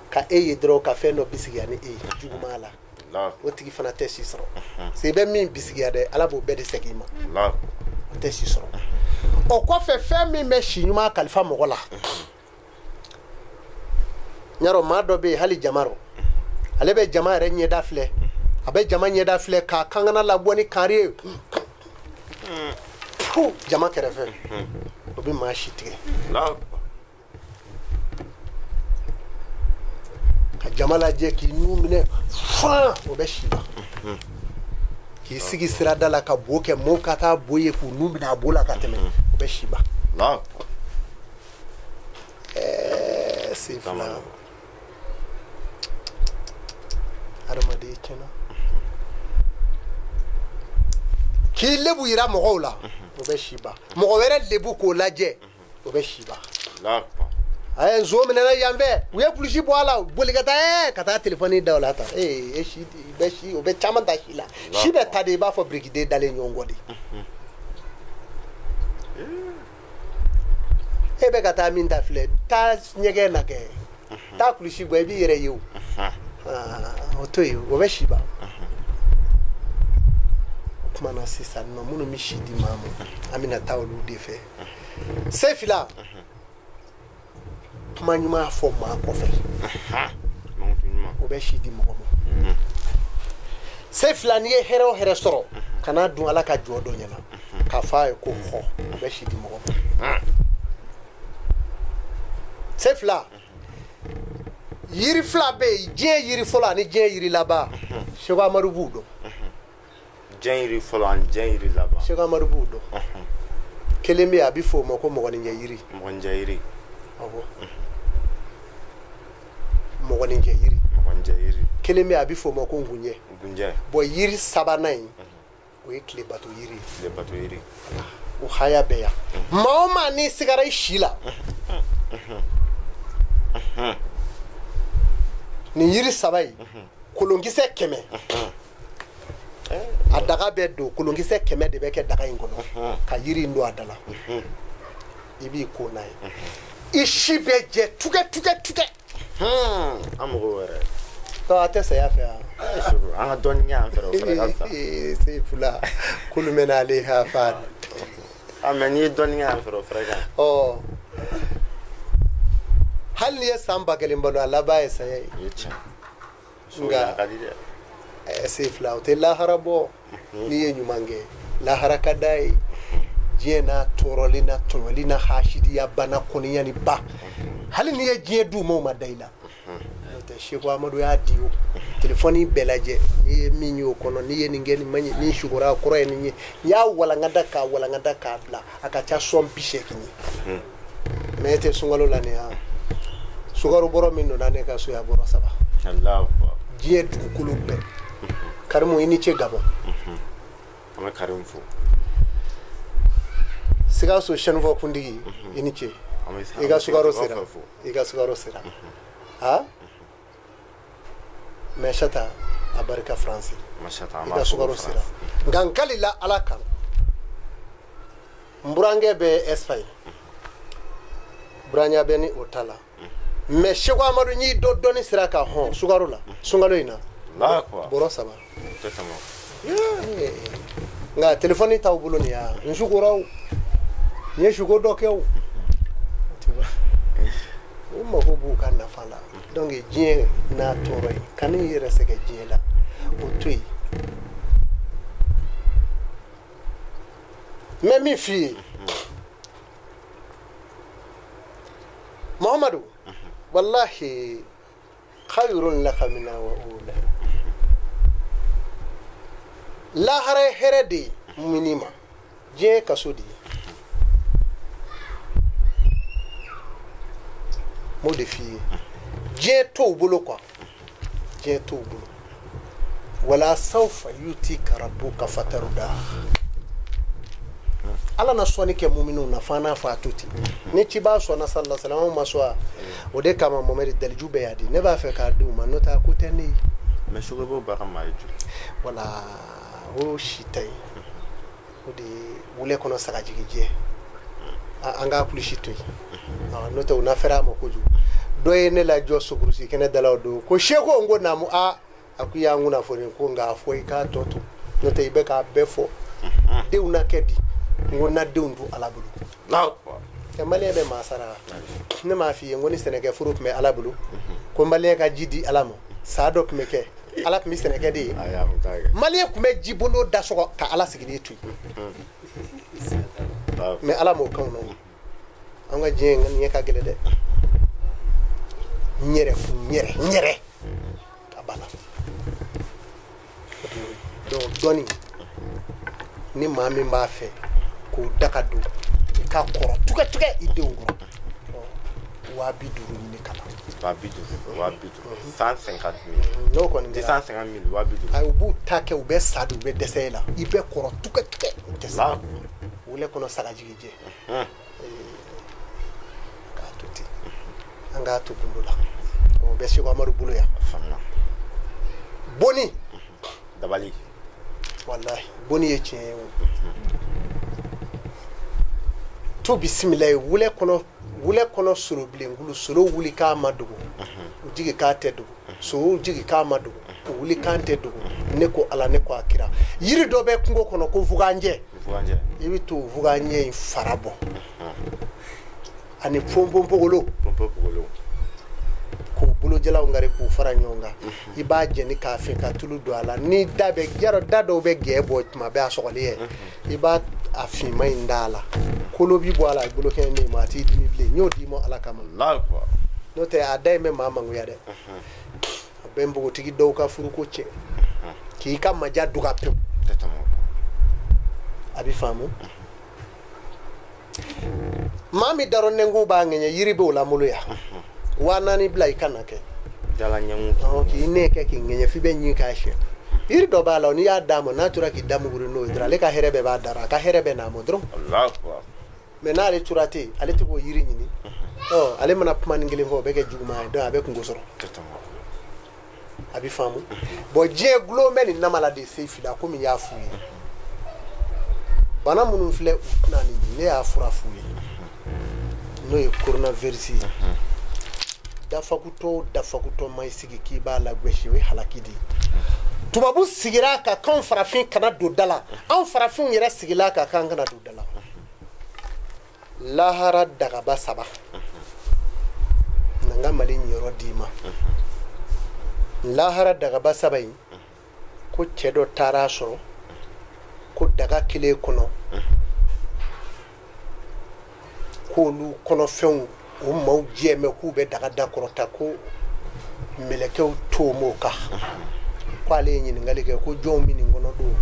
S2: ka e ye dɔrɔn ka fɛn dɔ bisigiya ni e ye juguman la, o tigi fana tɛ si sɔrɔ. Se bɛ min bisigiya dɛ, Ala b'o bɛɛ de segin i ma, o tɛ si sɔrɔ. O kɔfɛ fɛn min bɛ si ɲuman kalifa mɔgɔ la, ɲarɔ maa dɔ bɛ yen hali jama rɔ, ale bɛ jama yɛrɛ ɲɛda filɛ, a bɛ jama ɲɛda filɛ k'a kankana labɔ ni kari ye jama kɛrɛfɛ, o bɛ maa si tigɛ. Ka jama lajɛ k'i nun minɛ fan, o bɛ si ban. K'i sigi sirada la ka bo kɛ mɔgɔw ka taa bo ye k'u nun minɛ a bo la ka tɛmɛ, o bɛ si ban. Sen fila hadamaden tiɲɛna. K'i lebu yira mɔgɔw la, o bɛ si ban. Mɔgɔ wɛrɛ lebu k'o lajɛ, o bɛ si ban. A ye nson minɛna yan fɛ, u ye kulusi bɔ a la, boli ka taa ka taa telefɔni da o la tan. E si bɛ si, o bɛ caman ta si la. Si bɛ ta de i b'a fɔ birikiden dalen ɲɔgɔn kɔ de. E bɛ ka taa min ta filɛ, taa ɲɛgɛn na kɛ, taa kulusi bɔ, i b'i yɛrɛ ye o. O to yen, o bɛ si ban. O tuma na sisan nɔ, minnu bɛ si di maa ma, an bɛna taa olu de fɛ. Sefila, kuma ɲuman fɔ maa kɔfɛ, o bɛ si di mɔgɔ ma. Sefila, n'i ye hɛrɛ o hɛrɛ sɔrɔ, kana dun Ala ka jɔ dɔ ɲɛna k'a fɔ a ye ko hɔ, o bɛ si di mɔgɔ ma. Sefila, yiri fila bɛ yen, diɲɛ yiri fɔlɔ ani diɲɛ yiri laban, Seko Amadu b'u dɔn.
S1: Diɲɛ yiri fɔlɔ ani diɲɛ yiri laban,
S2: Seko Amadu b'u dɔn. Kelen bɛ yen, a bɛ fɔ o ma ko mɔgɔninjɛ yiri.
S1: Mɔgɔninjɛ yiri.
S2: Awɔ. Mɔgɔninjɛ yiri.
S1: Mɔgɔninjɛ yiri.
S2: Kelen bɛ yen, a bɛ fɔ o ma ko ngunjɛ.
S1: Ngunjɛ.
S2: Bɔn yiri sabanan in, o ye tilebato yiri ye.
S1: Tilebato yiri.
S2: O haya bɛ yan. Maa o maa n'i sigara i si la, nin yiri saba in, kolonkisɛ 100, a daga bɛ don, kolonkisɛ 100 de bɛ kɛ daga in kɔnɔ, ka yiri in don a da la, i b'i ko n'a ye, i si bɛ jɛ tugɛ tugɛ tugɛ.
S1: An mago wɛrɛ.
S2: A tɛ saya fɛ yan.
S1: An ka dɔɔnin kɛ yan fɛ, o fana ka fisa.
S2: Sefula, kulu mɛnna ale ha fa.
S1: Mɛ n'i ye dɔɔnin kɛ yan fɛ, o fana ka ɲi.
S2: Ɔ. Hali n'i ye san 1000 balo, a laban ye saya ye.
S1: O ye tiɲɛ.
S2: Nka Sefula, o tɛ lahara bɔ. N'i ye ɲuman kɛ, lahara ka d'a ye. Diɲɛ n'a tɔɔrɔli n'a tɔɲɔli n'a hasidiya bana kɔniya ni ba. Hali n'i ye diɲɛ d'u ma, o ma da i la. N'o tɛ Seko Amadu y'a di o. Telefɔni bɛɛ lajɛ, n'i ye min ye o kɔnɔ, n'i ye nin kɛ nin man ɲi, n'i sugora a kɔrɔ ye nin ye. N'i y'a walankata k'a walankata k'a bila, a ka ca sɔn 80 ye. Mɛ e tɛ sunkalo la nin ye. Sukaro bɔrɔ min donna ne ka so yan, bɔrɔ 3. Diɲɛ dugukolo bɛɛ. Karimu, i ni ce Gabɔn.
S1: An bɛ Karimu fo.
S2: Sikaso sɛnifɔ kuntigi, i ni ce. I ka sukaro sera. I ka sukaro sera. Ha? Mɛ Sata, a barika Faransi. I ka sukaro sera. Nka n kalila Ala kan. N burankɛ bɛ Espagne. Buranya bɛ ni o ta la. Mɛ Seko Amadu, n'i dɔ dɔnni sera ka hɔn sukaro la, sunkalo in na, bɔrɔ 3. Nka telefɔni t'aw bolo nin ya, n sukora o, n ye suko dɔ kɛ o. U mago b'u ka nafa la. Donc diɲɛ n'a tɔɔrɔ ye, kan'i yɛrɛ sɛgɛn diɲɛ la, o to yen. N bɛ min f'i ye, Muhamadu, wallahi khayrun laka mina wa ula. Lahara ye hɛrɛ de ye mumini ma, diɲɛ ye kaso de ye. N b'o de f'i ye, diɲɛ t'o bolo quoi, diɲɛ t'o bolo. Wala sawfa yutika rabbuka fataruda. Ala na sɔnni kɛ muminw na f'an n'a fɔ a to ten. Ni cibaa sɔnna sallallahu alaihi wasallam, anw ma sɔn wa? O de kama Mohamɛdi daliju bɛɛ y'a di. Ne b'a fɛ k'a di u ma, n'o tɛ a ko tɛ ne ye.
S1: Mais Seko b'o baga maa ye joli?
S2: Wala o si ta ye. O de ye wulɛ kɔnɔ sagajigijɛ. An k'a kulusi to yen. N'o tɛ u na fɛrɛ a ma kojugu. Dɔ ye ne lajɔ sokurusi kɛnɛ da la o don. Ko Seko, n ko naamu. A ko i y'an kunnafoni ko nka a fɔ i k'a tɔ to. N'o tɛ i bɛ k'a bɛɛ fɔ. Denw na kɛ di? N ko na denw to Ala bolo. Ɛ maliyɛn bɛ maa sara. Ne m'a f'i ye n ko ni sɛnɛkɛforo tun bɛ Ala bolo, ko maliyɛn ka ji di Ala ma, saa dɔ tun bɛ kɛ. Ala tun bɛ sɛnɛkɛ de ye. Maliyɛn tun bɛ jibondo da sɔgɔ ka Ala sigilen to yen. Mais Ala m'o k'anw na. An ka diɲɛ in ɲɛ ka gɛlɛn dɛ. N yɛrɛ kun n yɛrɛ n yɛrɛ a banna. Donc dɔnni ni maa min b'a fɛ k'o da ka don i ka kɔrɔ tugɛ tugɛ i denw kɔrɔ, 50 000 ɲini ka na.
S1: 50 000, 50 000, 150 000.
S2: N'o kɔni
S1: kɛra 250 000, 50 000.
S2: Ayi, u b'u ta kɛ, u bɛ sa de, u bɛ dɛsɛ e la. I bɛ kɔrɔ tugɛ tugɛ, u tɛ sa. Wulɛ kɔnɔ sagajigijɛ. K'a to ten, an k'a to gundo la. O bɛ Seko Amadu bolo yan. Bonni.
S1: Dabali.
S2: Walahi, bonni ye tiɲɛ ye o. To bisimila ye wulɛ kɔnɔ, wulɛ kɔnɔ solobilenkulu, solo wuli k'a ma dogo, u jigi k'a tɛ dogo, sow jigi k'a ma dogo, u wuli k'an tɛ dogo. Ne ko Ala, ne ko a kira. Yiri dɔ bɛ kungo kɔnɔ ko fuganjɛ. I bɛ t'o fuganjɛ in fara bɔ ani ponponpogolo k'o bolojalaw ngari k'u fara ɲɔgɔn kan. I b'a jɛni k'a fin ka tulu don a la. Ni da bɛ yarɔ, da dɔw bɛ gɛɛ bɔ tuma bɛɛ a sɔgɔli ye. I b'a a finman in da a la, kolo bi bɔ a la, bolo kɛnɛ ne ma a t'i dimi bilen. N y'o d'i ma Ala kama. N'o tɛ a da in bɛ maa mangoya dɛ. A bɛ npogotigi dɔw ka furuko tiɲɛ, k'i ka maja duga pewu. A bɛ faamu. Maa min darɔ nɛnkun b'a ŋɛɲɛ, yiri b'o la maloya. 4000 bila i kana kɛ. K'i nɛ kɛ k'i ŋɛɲɛ f'i bɛ ɲin k'a siɲɛ. Yiri dɔ b'a la, n'i y'a d'a ma, n'a tora k'i da muguri n'o ye dɔrɔn, ale ka hɛrɛ bɛɛ b'a dara, a ka hɛrɛ bɛɛ n'a ma dɔrɔn. Mais n'ale tora ten, ale tɛ k'o yiri ɲini. Ale mana kuma ni kelen fɔ, o bɛ kɛ juguman ye, donc a bɛ kungo sɔrɔ. A bɛ faamu. Bon, diɲɛ gulon bɛ nin nama la de se fila komi n y'a f'u ye. Bana minnu filɛ, u tɛna nin, ne y'a fura f'u ye. N'o ye coronavirus ye. Dafakutɔ dafakutɔ ma i sigi k'i b'a lagosi, o ye halaki de ye. Tubabu sigira a kan k'anw farafin kana don da la, anw farafinw yɛrɛ sigila a kan k'an kana don da la. Lahara dagaba saba na n ka Mali ɲiyɔrɔ d'i ma. Lahara dagaba saba in, ko cɛ dɔ taara a sɔrɔ ko daga kelen kɔnɔ, k'olu kɔnɔfɛnw o maaw jɛ mɛ k'u bɛ daga da kɔrɔta, ko mɛlɛkɛw t'o m'o kan. K'ale ye ɲininkali kɛ ko jɔnw bɛ nin kɔnɔ don,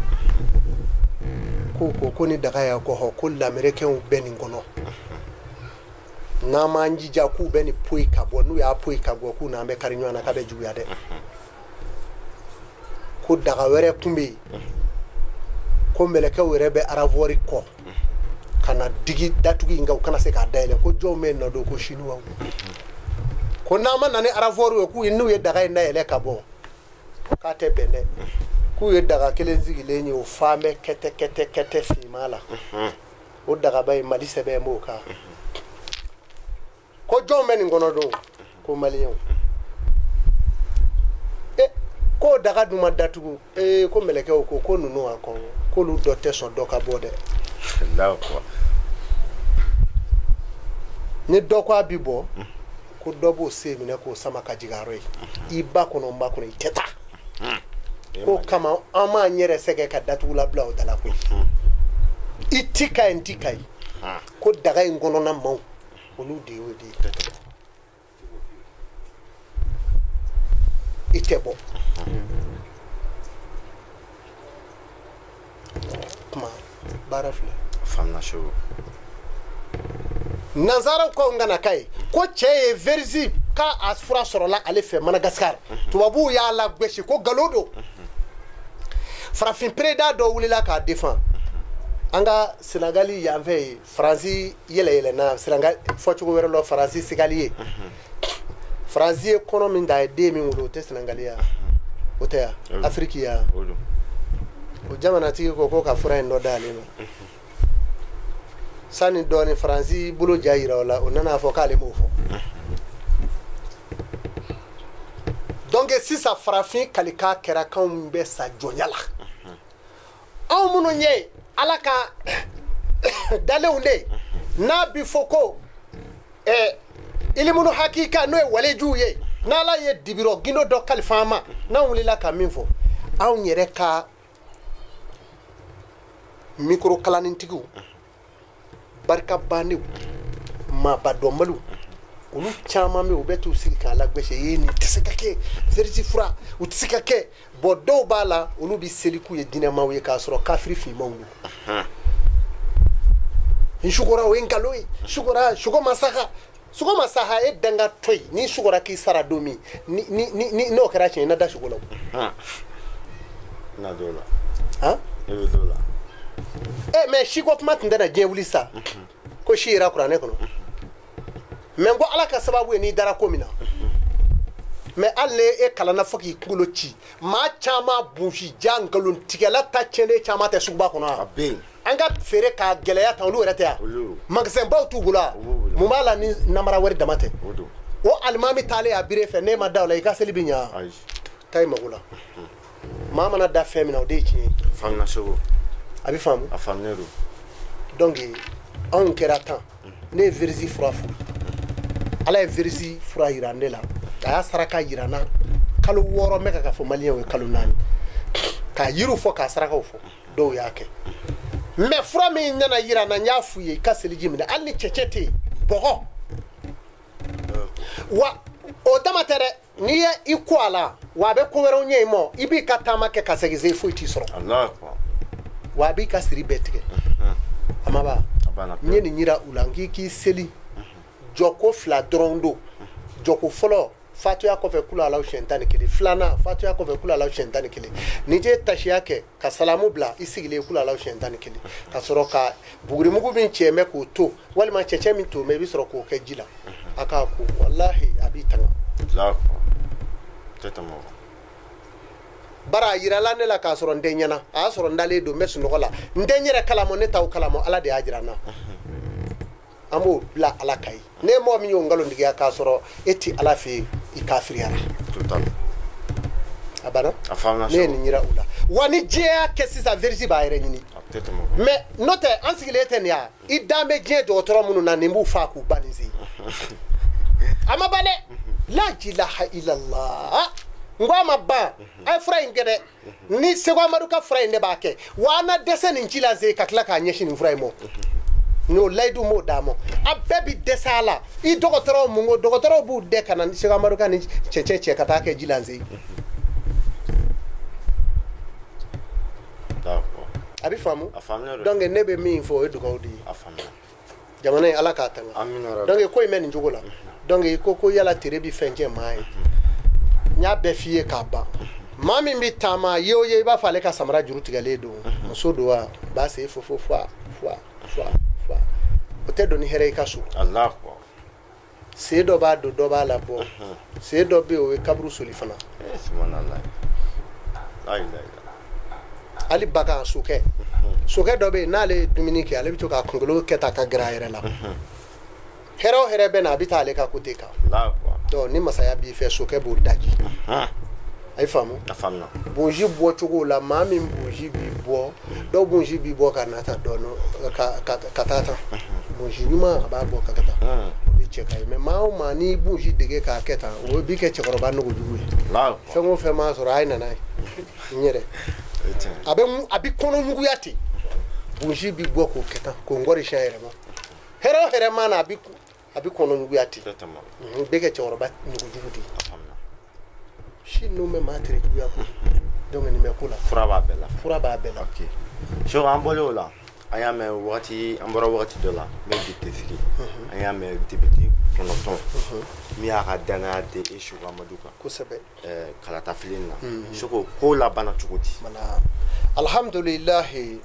S2: k'o ko ni daga y'a kɔhɔ ko lamɛrɛkɛnw bɛ nin kɔnɔ, n'an m'an jija k'u bɛ nin poyi ka bɔ, n'u y'a poyi ka bɔ k'u n'an bɛ kari ɲɔgɔn na k'a bɛ juguya dɛ. Ko daga wɛrɛ tun bɛ yen, ko mɛlɛkɛw yɛrɛ bɛ aravɔri kɔ ka na digi datugu in kan, u kana se k'a dayɛlɛ, ko jɔnw bɛ yen nɔ don, ko siniwaw, ko n'an ma na ni aravɔri ye k'u n'u ye daga in dayɛlɛ ka bɔ k'a tɛ bɛn dɛ. K'u ye daga kelen sigilen ye, o fan bɛ kɛtɛ kɛtɛ kɛtɛ finman la, o dagaba in Mali sɛbɛn b'o kan. Ko jɔnw bɛ nin kɔnɔ don, ko maliyɛnw. K'o daga dun ma datugu, ko mɛlɛkɛw ko ko ninnu a kɔn k'olu dɔ tɛ sɔn dɔ ka bɔ dɛ. Ni dɔ ko a bi bɔ, ko dɔ b'o sen minɛ k'o sama ka jigin a yɔrɔ ye. I ba kɔnɔ n ba kɔnɔ, i tɛ taa. K'o kama an m'an yɛrɛ sɛgɛn ka datugula bila o da la koyi. I ti ka ye, n ti ka ye. Ko daga in kɔnɔna maaw, olu de y'o de ye. I tɛ bɔ. Kuma baara filɛ.
S1: Faamuna Seko.
S2: Nanzaraw ko n kana k'a ye ko cɛ ye verisi k'a a fura sɔrɔla ale fɛ Madagascar. Tubabuw y'a lagosi ko nkalon don. Farafin président dɔ wulila k'a défend. An ka Senegali yan fɛ yen, Faransi yɛlɛ yɛlɛnna Senegal fɔcogo wɛrɛ la, Faransi sigali ye. Faransi ye kɔnɔ min ta, a ye den min wolo, o tɛ Senegali ya, o tɛ yan Afiriki ya. O jamanatigi ko ko ka fura in dɔ d'ale ma. Sani dɔɔni, Faransi bolo ja yira o la, o nana fɔ k'ale m'o fɔ. Donc sisan, farafin kalikan kɛra k'anw bɛ sa jɔnya la. Anw minnu ye Ala ka dalenw de ye, n'a bi fɔ ko ilimunu hakika, n'o ye walejuw ye, n'Ala ye dibirɔ gindo dɔ kalifa an ma, n'anw wulila ka min fɔ, anw yɛrɛ ka mikoro kalannintigiw, barika bannenw, maaba dɔnbaliw, olu caman bɛ yen, u bɛ t'u sigi k'a lagosi ye: nin tɛ se ka kɛ, virus fura, u tɛ se ka kɛ. Bon, dɔw b'a la, olu bɛ seli k'u ye diinɛmaw ye, k'a sɔrɔ kafiri finmanw don. N sugora, o ye nkalon ye. Sugora, sugo ma saha, sugo ma saha. E danga to yen, n'i sugora k'i sara don min, ni ni ni n'o kɛra tiɲɛ ye, na da sugo la o.
S1: Na dɔw la.
S2: Han.
S1: E bɛ dɔw la.
S2: E mais siko kuma tun tɛna diɲɛ wuli sa ko si yera kuranɛ kɔnɔ. Mais n ko Ala ka sababu ye n'i dara ko min na. Mais hali ni e kalanna fo k'i kunkolo ci, maa caman bunsi ja nkalontigɛla ta tiɲɛnen caman tɛ suguba kɔnɔ
S1: A
S2: wa?
S1: bɛ yen.
S2: An ka feere k'a gɛlɛya tan, olu yɛrɛ tɛ yan?
S1: Olu.
S2: Magasin baw t'u bolo wa?
S1: U b'u bolo.
S2: Mun b'a la ni namara wari dama tɛ?
S1: O don.
S2: O alimami taalen a bire fɛ, n'e ma da o la, i ka seli bɛ ɲa?
S1: Ayi.
S2: Taa i mago la. Maa mana da fɛn min na, o de ye tiɲɛ ye.
S1: Faamuna Seko.
S2: A bɛ faamu.
S1: A faamunen don.
S2: Donc anw kɛra tan. Ne ye virus fura fɔ, Ala ye virus fura yira ne la, a y'a saraka yira n na. Kalo 6 n bɛ ka fɔ maliyɛnw ye, kalo 4 k'a yiriw fɔ, k'a sarakaw fɔ, dɔw y'a kɛ. Mais fura min nana yira n na, n y'a f'u ye, i ka seliji minɛ, hali ni cɛcɛ tɛ yen, bɔgɔ wa o dama tɛ dɛ. N'i ye i ko a la wa, a bɛ ko wɛrɛw ɲɛ i ma. I b'i ka taama kɛ ka segin se, foyi t'i sɔrɔ.
S1: Alahu akbar.
S2: Wa a b'i ka siri bɛɛ tigɛ. A ma ban.
S1: A banna.
S2: N ye nin yira u la, n k'i k'i seli jɔko fila dɔrɔn don. Jɔko fɔlɔ, fatuya kɔfɛ, kulu alaw siɲɛ 11. Filanan, fatuya kɔfɛ, kulu alaw siɲɛ 11. N'i tɛ tasiya kɛ ka salamu bila, i sigilen, kulu alaw siɲɛ 11, ka sɔrɔ ka bugurimugu min cɛ mɛ k'o to, walima cɛncɛn min to mɛ, i bɛ sɔrɔ k'o kɛ ji la, a k'a ko, walahi, a b'i tanga.
S1: Alahu akbar, tɛ tɛmɛ o kan.
S2: Bara a yirala ne la k'a sɔrɔ n tɛ ɲɛna. A y'a sɔrɔ n dalen don, n bɛ sunɔgɔ la, n tɛ n yɛrɛ kalama, ne t'aw kalama, Ala de y'a jira n na. An b'o bila Ala ka ye. Ne ye mɔgɔ min y'o nkalontigiya k'a sɔrɔ e ti Ala fɛ yen, i kafiriyara.
S1: Total.
S2: A banna.
S1: A faamuna.
S2: Ne ye
S1: Seko.
S2: nin yira u la wa, ni diɲɛ y'a kɛ sisan, virus b'a yɛrɛ ɲini.
S1: A tɛ tɛmɛ o kan.
S2: Mais n'o tɛ, an sigilen tɛ nin ya, i dan bɛ diɲɛ dɔgɔtɔrɔ minnu na, nin b'u fa k'u ba nin sen. A ma ban dɛ. La ilaha illallah. N ko a ma ban. A ye fura in kɛ dɛ. Ni Seko Amadu ka fura in de b'a kɛ wa, an na dɛsɛ nin ci la ze ka tila k'a ɲɛsin nin fura in ma. N'o layidu m'o d'a ma, a bɛɛ bi dɛsɛ a la. I dɔgɔtɔrɔw mun ko dɔgɔtɔrɔw b'u dɛ ka na ni Seko Amadu ka ni cɛncɛn cɛ ka taa kɛ ji la ze.
S1: D'accord.
S2: A bɛ faamu.
S1: A faamunen don.
S2: Donc ne bɛ min fɔ, o ye dugawu de ye.
S1: A faamuna.
S2: Jamana in, Ala k'a tanga.
S1: Amina rabi.
S2: Donc ko in bɛ nin cogo la. Donc i ko ko yala tere bi fɛn cɛ maa ye, n y'a bɛɛ f'i ye k'a ban. Maa min bɛ taama ye o ye, i b'a fɔ ale ka samara juru tigɛlen don, muso don wa, b'a sen fo fo fo fo fo fo, o tɛ don ni hɛrɛ ye i ka so.
S1: Alahu akbar.
S2: Sen dɔ b'a don, dɔ b'a labɔ. Sen dɔ bɛ yen, o ye kaburu soli fana.
S1: Eh, subhanallah, la ilaha illallah.
S2: Hali bagan, sokɛ, sokɛ dɔ bɛ yen, n'ale ye dumuni kɛ, ale bɛ to k'a kunkolo kɛ tan ka gɛrɛ a yɛrɛ la. Hɛrɛ o hɛrɛ bɛ na, a bɛ taa ale ka côté kan.
S1: Alahu akbar.
S2: Donc ni masaya b'i fɛ, sokɛ b'o daji. A ye faamu.
S1: A faamuna.
S2: Bonji bɔcogo la, maa min bonji b'i bɔ, dɔw bonji b'i bɔ ka na ta dɔɔnin ka taa tan. Bonji ɲuman, a b'a bɔ ka taa, o de cɛ ka ɲi. Mais maa o maa n'i bonji dege k'a kɛ tan, o b'i kɛ cɛkɔrɔba nɔgɔjugu ye.
S1: Alahu akbar.
S2: Fɛn o fɛn m'a sɔrɔ, a ye na n'a ye n yɛrɛ.
S1: O ye tiɲɛ ye.
S2: A bɛ kɔnɔ ɲuguya ten. Bonji b'i bɔ k'o kɛ tan, k'o ngɔri siɲɛ yɛrɛ ma. Hɛrɛ o hɛrɛ ma na, a bɛ kɔnɔ ɲuguya ten.
S1: Tɛ tɛmɛ o kan.
S2: Bɛ kɛ cɛkɔrɔba nɔgɔjugu de ye.
S1: A faamuna.
S2: Si ninnu bɛ maa tere juguya ko. Donc nin bɛ ko la.
S1: Fura b'a bɛɛ la.
S2: Fura b'a bɛɛ la.
S1: Ok Seko, an bɔlen o la, an y'a mɛn wagati, an bɔra wagati dɔ la n bɛ député sigi, an y'a mɛn député 9 min y'a ka danaya di e Seko Amadu kan.
S2: Kosɛbɛ.
S1: Kalata fili in na, Seko, ko labanna cogo di?
S2: Voilà, alhamdulilahi.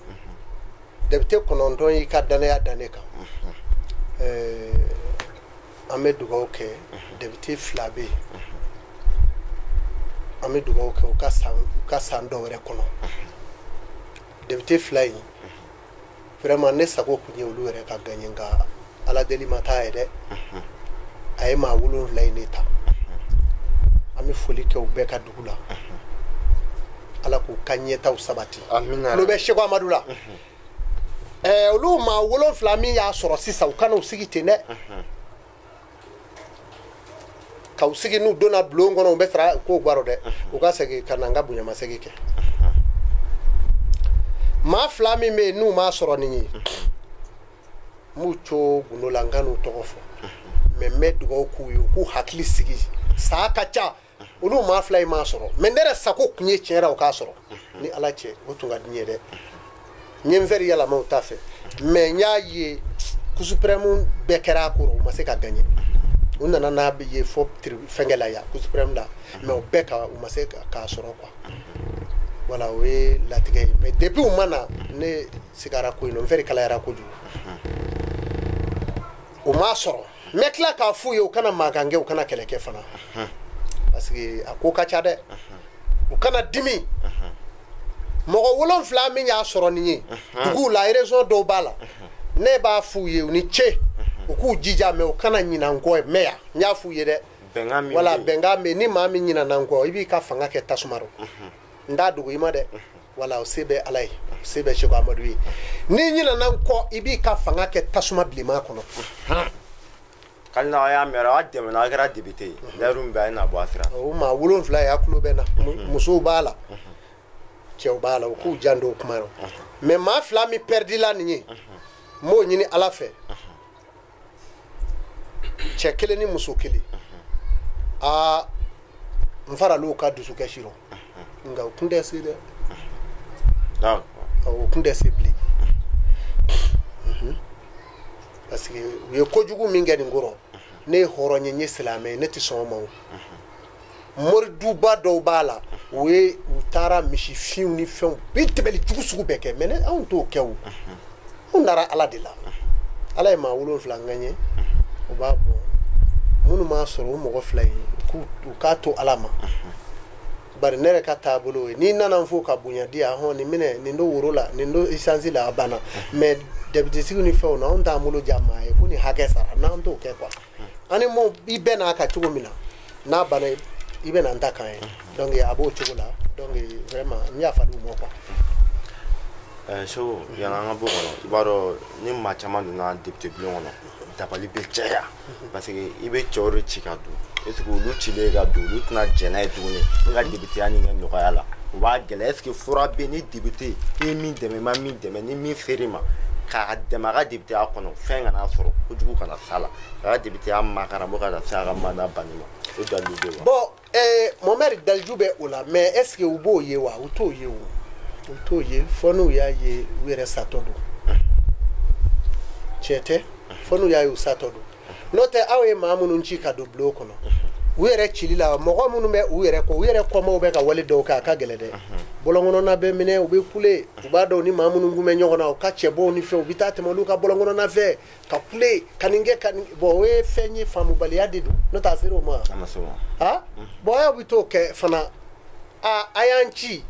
S2: Député 9 y'i ka danaya da ne kan. An bɛ dugawu kɛ député 2 bɛ yen, an bɛ dugawu kɛ u ka san dɔ wɛrɛ kɔnɔ. Député 2 in vraiment ne sago kun ye olu yɛrɛ ka gagner, nka Ala deli ma taa ye dɛ. A ye maa 7 in ne ta. An bɛ foli kɛ u bɛɛ ka dugu la. Ala k'u ka ɲɛtaw sabati. Tulo bɛ Seko Amadu la. Olu maa 7 min y'a sɔrɔ sisan, u kana u sigi ten dɛ. Ka u sigi n'u donna bulon kɔnɔ, u bɛ sara k'o gwaro dɛ. U ka segin ka na n ka bonyamasegin kɛ. Maa 2 min bɛ yen n'u m'a sɔrɔ nin ye, n b'u co gundo la, n ka n'u tɔgɔ fɔ. Mais n bɛ dugawu k'u ye, u k'u hakili sigi. Saa ka ca, olu maa 2 in m'a sɔrɔ. Mais ne yɛrɛ sago kun ye tiɲɛ yɛrɛ u k'a sɔrɔ. Ni Ala cɛ, o tun ka di n ye dɛ. N ye n fɛri yɛlɛma u ta fɛ. Mais n y'a ye Cour suprême bɛɛ kɛra a kɔrɔ, u ma se ka gagner. U nana n'a ye fo fɛnkɛ la yan, Cour suprême la. Mais u bɛɛ ka u ma se k'a sɔrɔ quoi. Voilà, o ye latigɛ ye. Mais depuis u ma na, ne sigara ko in na, n fɛri kalayara kojugu. U m'a sɔrɔ. N bɛ tila k'a f'u ye, u kana mankan kɛ, u kana kɛlɛ kɛ fana. Parce que a ko ka ca dɛ. U kana dimi. Mɔgɔ 7 min y'a sɔrɔ nin ye, duguw la, région dɔw b'a la. Ne b'a f'u ye, u ni ce. U k'u jija, mais u kana ɲinɛ n kɔ mɛ yan. N y'a f'u ye dɛ. Voilà, bɛnkan bɛ yen. Ni maa min ɲinɛna n kɔ, i b'i ka fanga kɛ tasuma rɔ. N t'a dogo i ma dɛ. Voilà, o se bɛ Ala ye, o se bɛ Seko Amadu ye. N'i ɲinɛna n kɔ, i b'i ka fanga kɛ tasuma bilenman kɔnɔ.
S1: Hali n'aw y'a mɛn, aw dɛmɛna, aw kɛra député ye. Layiru min bɛ a ye na bɔ a sira.
S2: O maa 7 ye, a tulo bɛ n na. Musow b'a la, cɛw b'a la, u k'u janto o kuma rɔ. Mais maa 2 min perdila nin ye, n b'o ɲini Ala fɛ. Cɛ 1 ni muso 1. Aa, n faral'u ka dusukasi rɔ. Nka u kun tɛ se dɛ. U kun tɛ se bilen. Parce que u ye kojugu min kɛ nin kɔrɔ, ne ye hɔrɔn ye, n ye silamɛ ye, ne tɛ sɔn o ma o. Moriduba dɔw b'a la, u ye u taara misifinw ni fɛnw bi tɛmɛli jugu sugu bɛɛ kɛ, mais ne anw t'o kɛ o. Anw nara Ala de la. Ala ye maa 7 ŋaɲɛ, o b'a bɔ. Minnu m'a sɔrɔ, o mɔgɔ 2 in, u k'a to Ala ma. Bari ne yɛrɛ ka taabolo ye, n'i nana n fo ka bonya di yan, hɔn nin minɛ, nin don woro la, nin don essence la, a banna. Mais député sigi ni fɛnw na, anw t'an bolo ja maa ye ko nin hakɛ sara, n'an t'o kɛ quoi. An ni mo i bɛɛ n'a ka cogo min na, n'a banna i bɛ na n ta kan ye. Donc a b'o cogo la. Donc vraiment n y'a fali u ma quoi.
S1: Seko, yanni an ka bɔ kɔnɔ, i b'a dɔn ni maa caman donna député bulon kɔnɔ, dabali bɛ caya. Parce que i bɛ cɛw de ci ka don. Est-ce que olu cilen ka don, olu tɛna jɛn n'a ye tuguni? Ne ka députéya nin kɛ nɔgɔya la, u b'a gɛlɛya. Est-ce que fura bɛ yen ni député i ye min dɛmɛ, i ma min dɛmɛ, ni min ser'i ma k'a dɛmɛ a ka députéya kɔnɔ, fɛn kana sɔrɔ, kojugu kana s'a la, a ka députéya makaramɔ ka taa se a ka mandat banni ma, o dalilu bɛ yen wa?
S2: Bon, Mohamed, daliju bɛ o la, mais est-ce que u b'o ye wa? U t'o ye o. U t'o ye, fo n'u y'a ye u yɛrɛ satɔ don. Tiɲɛ tɛ, fo n'u y'a ye u satɔ don. N'o tɛ, aw ye maa minnu ci ka don bulon kɔnɔ, u yɛrɛ cili la, mɔgɔ minnu bɛ u yɛrɛ kɔ, u yɛrɛ kɔmaw bɛ ka wale dɔw kɛ, a ka gɛlɛn dɛ. Bɔlɔnkɔnɔna bɛ minɛ, u bɛ kule, u b'a dɔn ni maa minnu kun bɛ ɲɔgɔn na, u ka cɛbɔw ni fɛnw, u bɛ taa tɛmɛ olu ka bɔlɔnkɔnɔna fɛ ka kule, ka nin kɛ, ka nin. Bon, o ye fɛn ye, faamubaliya de don, n'o tɛ a ser'o ma.
S1: A ma se o ma.
S2: Ah, bon, aw bɛ t'o kɛ fana. A y'an ci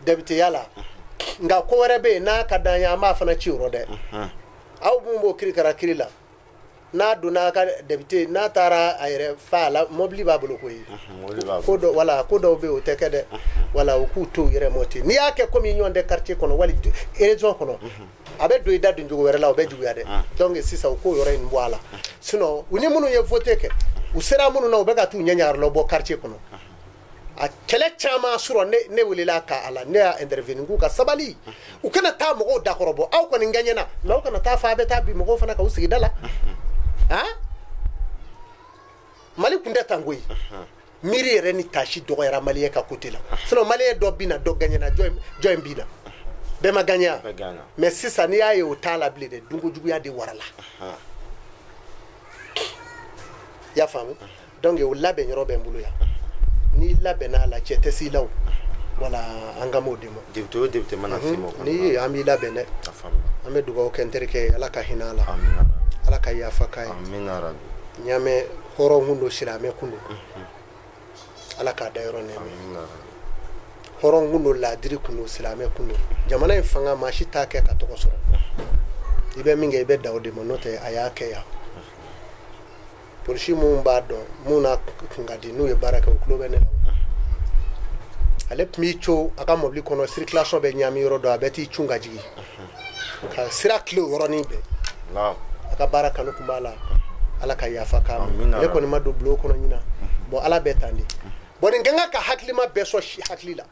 S2: députéya la, nka ko wɛrɛ bɛ yen n'a ka d'an ye, an b'a fana ci o rɔ dɛ. Aw mun b'o kirikara kiri la, n'a donna a ka député, n'a taara a yɛrɛ fa la, mobili b'a bolo koyi. Ko dɔ, voilà, ko dɔw bɛ yen o tɛ kɛ dɛ. Voilà, u k'u to u yɛrɛ mɔ ten. N'i y'a kɛ komi i ɲɔgɔn tɛ quartier kɔnɔ wali région kɔnɔ, a bɛ don i da don cogo wɛrɛ la, o bɛ juguya dɛ. Donc sisan u k'o yɔrɔ in bɔ a la. Sinon u ni minnu ye voté kɛ, u sera minnu na, u bɛ ka t'u ɲɛ ɲagara bɔ quartier kɔnɔ. A kɛlɛ caman sɔrɔ, ne welela k'a la, ne y'a intervenir k'u ka sabali, u kana taa mɔgɔw dakɔrɔbɔ. Aw kɔni gagnena, mais aw kana taa fɔ a bɛ taa bi mɔgɔw fana k'u sigida la. Han, Mali kun tɛ tan koyi. Miiri yɛrɛ ni tasi dɔgɔyara maliyɛn ka côté la. Sinon maliyɛn dɔ binna, dɔ gagnena, jɔn in binna, bɛɛ ma gagné. Mais sisan n'i y'a ye o t'a la bilen dɛ, dunkojuguya de warala. I y'a faamu? Donc o labɛn yɔrɔ bɛ n bolo yan. N'i labɛnna a la, cɛ tɛ s'i la o. Wala an ka m'o de ma.
S1: Député o député mana se ma.
S2: Ni an b'i labɛn dɛ.
S1: A faamuna.
S2: An bɛ dugawu kɛ n terikɛ ye, Ala ka hinɛ a la.
S1: Amina.
S2: Ala ka yafa k'a ye.
S1: Amina rabi.
S2: N y'a mɛn hɔrɔn kun don, silamɛ kun don. Ala k'a da yɔrɔ nɛɛmɛ.
S1: Amina rabi.
S2: Hɔrɔn kun don, laadiri kun don, silamɛ kun don. Jamana in fanga maa si t'a kɛ ka tɔgɔ sɔrɔ. I bɛ min kɛ i bɛ da o de ma, n'o tɛ a y'a kɛ yan. Polisi minnu b'a dɔn, mun n'a kun ka di, n'u ye baara kɛ, u tulo bɛ ne la. Ale tun b'i co a ka mobili kɔnɔ, circulation bɛ ɲaami yɔrɔ dɔ, a bɛ t'i cun ka jigin ka sira tile o yɔrɔnin bɛɛ. A ka baara kanu tun b'a la. Ala ka yafa k'a ma. Ale kɔni ma don bulon kɔnɔ ɲinan. Bon, Ala bɛ tan de. Bon, nin kan ka hakilima bɛɛ sɔn hakili la.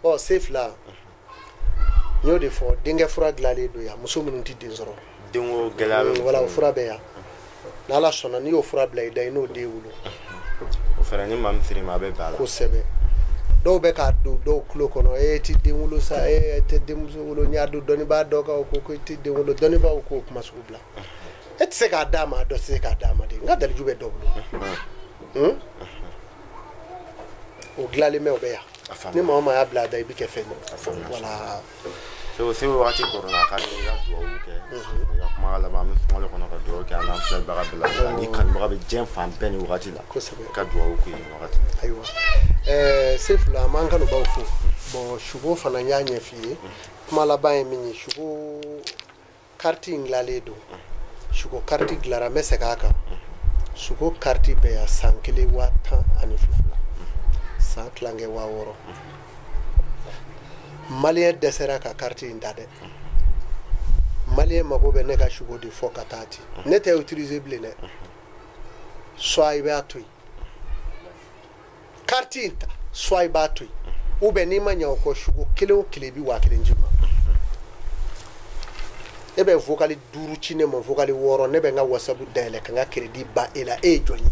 S2: Ɔ se fila, n y'o de fɔ, denkɛ fura dilanlen don yan, muso minnu tɛ den sɔrɔ.
S1: Denko gɛlɛya bɛ.
S2: Wala o fura bɛ yan. N'Ala sɔnna, n'i y'o fura bila i da, i n'o den wolo.
S1: O fɛnɛ ni maa min siri ma, a bɛ bɛn a la.
S2: Kosɛbɛ. Dɔw bɛ k'a don dɔw tulo kɔnɔ, e ti den wolo sa, e tɛ denmuso wolo, n y'a don dɔnnibaa dɔ kan, o ko ko i ti den wolo, dɔnnibaaw k'o kuma sugu bila. E tɛ se k'a d'a ma, dɔ tɛ se k'a d'a ma de. N ka daliju bɛ dɔ bolo. O dilanlen bɛ, o bɛ yan. Ni maa o maa y'a bila a da, i bɛ kɛ fɛn ye. Wala.
S1: Segu waati kɔrɔla ka di i ka dugawu kɛ. I ka kuma laban, an bɛ sunkalo kɔnɔ ka dugawu kɛ an n'an filɛbaga bɛɛ lajɛlen. Ani kanubaga bɛ diɲɛ fan bɛɛ nin wagati la.
S2: Kosɛbɛ.
S1: Ka dugawu k'u ye nin wagati.
S2: Ayiwa. Sefula, an b'an kanubaw fo. Bon, sugo fana n y'a ɲɛf'i ye. Kuma laban ye min ye, sugo kariti in dilanlen don. Sugo kariti dilanra, n bɛ segin a kan. Sugo kariti bɛ yan san kelen 12,000. San tilankɛ 6000. Maliyɛn dɛsɛra ka kariti in ta dɛ. Maliyɛn mago bɛ ne ka sugo de fɔ ka taa ten. Ne tɛ utiliser bilen dɛ. Soit i b'a to yen. Kariti in ta, soit i b'a to yen. Ou bien n'i ma ɲɛ o kɔ, sugo kelen o kelen i bɛ 1000 ji ma. E bɛ vocal 5 ci ne ma, vocal 6, ne bɛ n ka WhatsApp dayɛlɛ ka n ka crédit ban e la, e ye jɔn ye?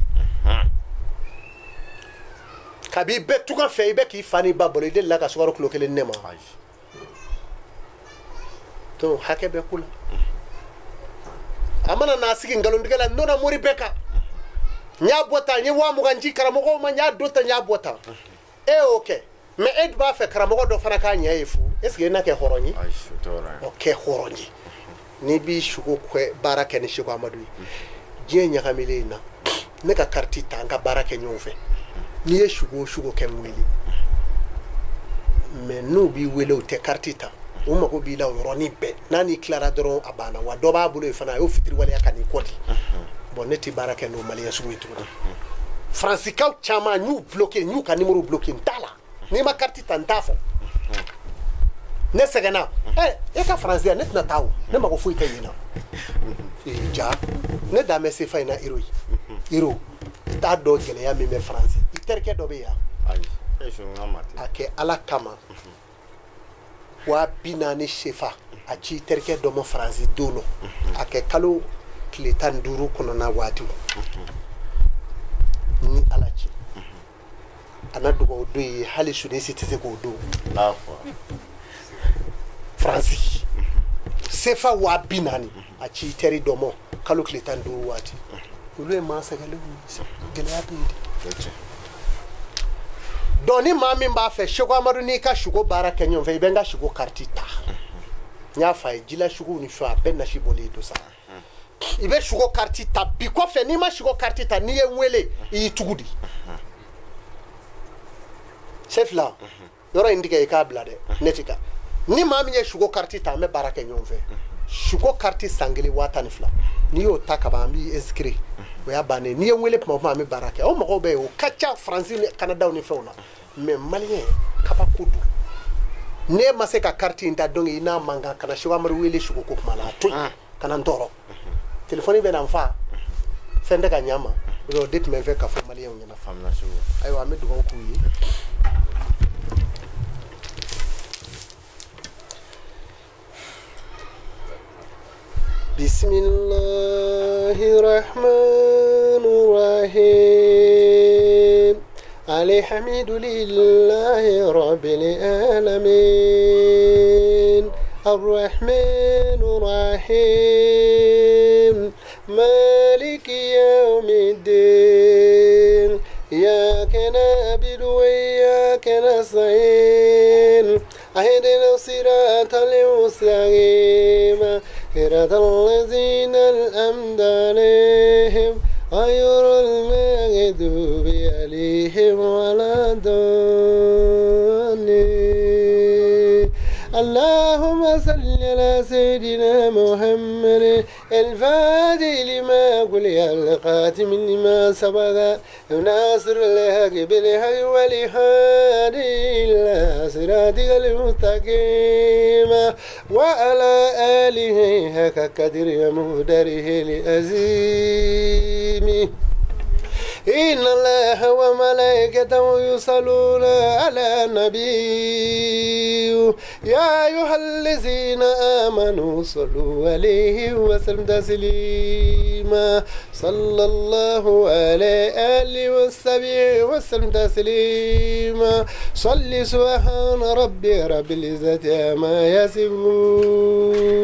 S2: Kabi bɛɛ tunga fɛ, i bɛ k'i fa n'i ba balo, i delila ka sukaro kilo kelen ne ma. Donc hakɛ bɛ ko la. A mana n'a sigi nkalontigɛ la, n donna mori bɛɛ kan. N y'a bɔ tan, n ye 20,000 ci karamɔgɔw ma, n y'a don tan, n y'a bɔ tan. E y'o kɛ, mais e dun b'a fɛ karamɔgɔ dɔ fana k'a ɲɛ ye fu. Est ce que e n'a kɛ hɔrɔn ye? O kɛ hɔrɔn ye. N'i b'i sugo kɛ baara kɛ ni Seko Amadu ye, diɲɛ ɲagamilen in na, ne ka kariti ta, an ka baara kɛ ɲɔgɔn fɛ. N'i ye sugo o sugo kɛ n wele, mais n'u b'i wele u tɛ kariti ta, u mago b'i la o yɔrɔnin bɛɛ. N'a n'i tilara dɔrɔn a banna. Wa dɔ b'a bolo yen fana, a y'o fitiriwaleya ka n'i kɔ di. Bon, ne tɛ baara kɛ n'o maliyɛn sugu ye tuguni. Faransikaw caman n y'u bloqué, n y'u ka numéro bloqué, n t'a la. N'i ma kariti ta, n t'a fɔ. Ne sɛgɛnna. E ka faransiya, ne tɛna taa o. Ne mago foyi tɛ yen na. Ja, ne dan bɛ sefa in na euro ye. Euro. I t'a dɔn gɛlɛya min bɛ Faransi. I terikɛ dɔ bɛ yan. A kɛ Ala kama. 40,000 sefa a ci i terikɛ dɔ ma Faransi don dɔ. A kɛ kalo tile 15 kɔnɔna waatiw. Ni Ala cɛ. A na dugawu don ye, hali suni si tɛ se k'o don. Faransi. Sefa 40,000 a ci i teri dɔ ma kalo tile 15 waati. Olu ye maa sɛgɛnlenw ye, gɛlɛya bɛ yen de. Donc ni maa min b'a fɛ Seko Amadu n'i ka sugo baara kɛ ɲɔgɔn fɛ, i bɛ n ka sugo kariti ta. N y'a f'a ye, jila suguw ni fɛn a bɛɛ nasi bɔlen don sa. I bɛ sugo kariti ta bi kɔfɛ, n'i ma sugo kariti ta, n'i ye n wele, i y'i tugu di. Sefila, yɔrɔ in tigɛ i k'a bila dɛ, ne ti ka. Ni maa min ye sugo kariti ta, an bɛ baara kɛ ɲɔgɔn fɛ. Sugo kariti san kelen 12,000. N'i y'o ta ka ban, an b'i inscrire. O y'a bannen. N'i ye n wele tuma o tuma, an bɛ baara kɛ. O mɔgɔw bɛ yen, o ka ca Faransi ni Kanadaw ni fɛnw na. Mais maliyɛn kabako don. N'e ma se ka kariti in ta, donc i n'a man kan, kana Seko Amadu wele sugo ko kuma la, a to yen, kana n tɔɔrɔ. Telefɔni bɛ na n fa, fɛn tɛ ka ɲɛ a ma. O de tun bɛ n fɛ ka fɔ maliyɛnw ɲɛna. Ayiwa, an bɛ dugawu k'u ye. بسم الله الرحمن الرحيم. الحمد لله رب العالمين الرحمن الرحيم مالك يوم الدين إياك نعبد وإياك نستعين اهدنا الصراط المستقيم صراط الذين أنعمت عليهم غير المغضوب عليهم ولا الضالين. اللهم صل على سيدنا محمد الفاتح لما قل الخاتم لما سبق ناصر الحق بالحق والهادي إلى صراطك المستقيم وعلى آله حق قدره ومقداره العظيم. إن الله وملائكته يصلون على النبي يا أيها الذين آمنوا صلوا عليه وسلم تسليما. صلى الله على آله وصحبه وسلم تسليما. صل سبحان ربي رب العزة عما يصفون.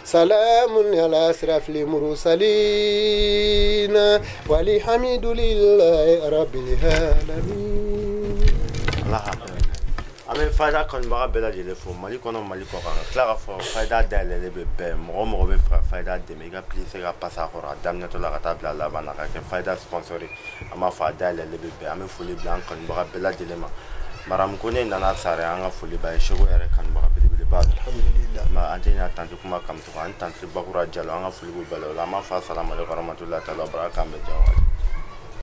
S2: سلام على أشرف المرسلين والحمد لله رب العالمين.
S1: An bɛ Fayida kanubaga bɛɛ lajɛlen fo Mali kɔnɔ, Mali kɔ kan. Ka tila k'a fɔ Fayida dayɛlɛlen bɛ bɛɛ, mɔgɔ o mɔgɔ bɛ fɛ ka Fayida dɛmɛ, i ka pilise ka pasa a kɔrɔ a daminɛtɔ la ka taa bila a laban na ka kɛ Fayida sponsor ye. An b'a fɔ a dayɛlɛlen bɛ bɛɛ. An bɛ foli bila an kanubaga bɛɛ lajɛlen ma. Maramu Kone nana sare, an ka foli b'a ye, Seko yɛrɛ kanubaga belebeleba don.
S2: Alhamdulillah.
S1: Ma an tɛ ɲina tanti kuma Kamituko ani tanti Bakura Jalo, an ka foli b'u bɛɛ la. O la an b'a fɔ asalamu aleykum warahmatulahi taala wa barakatuh. An bɛ diya waati.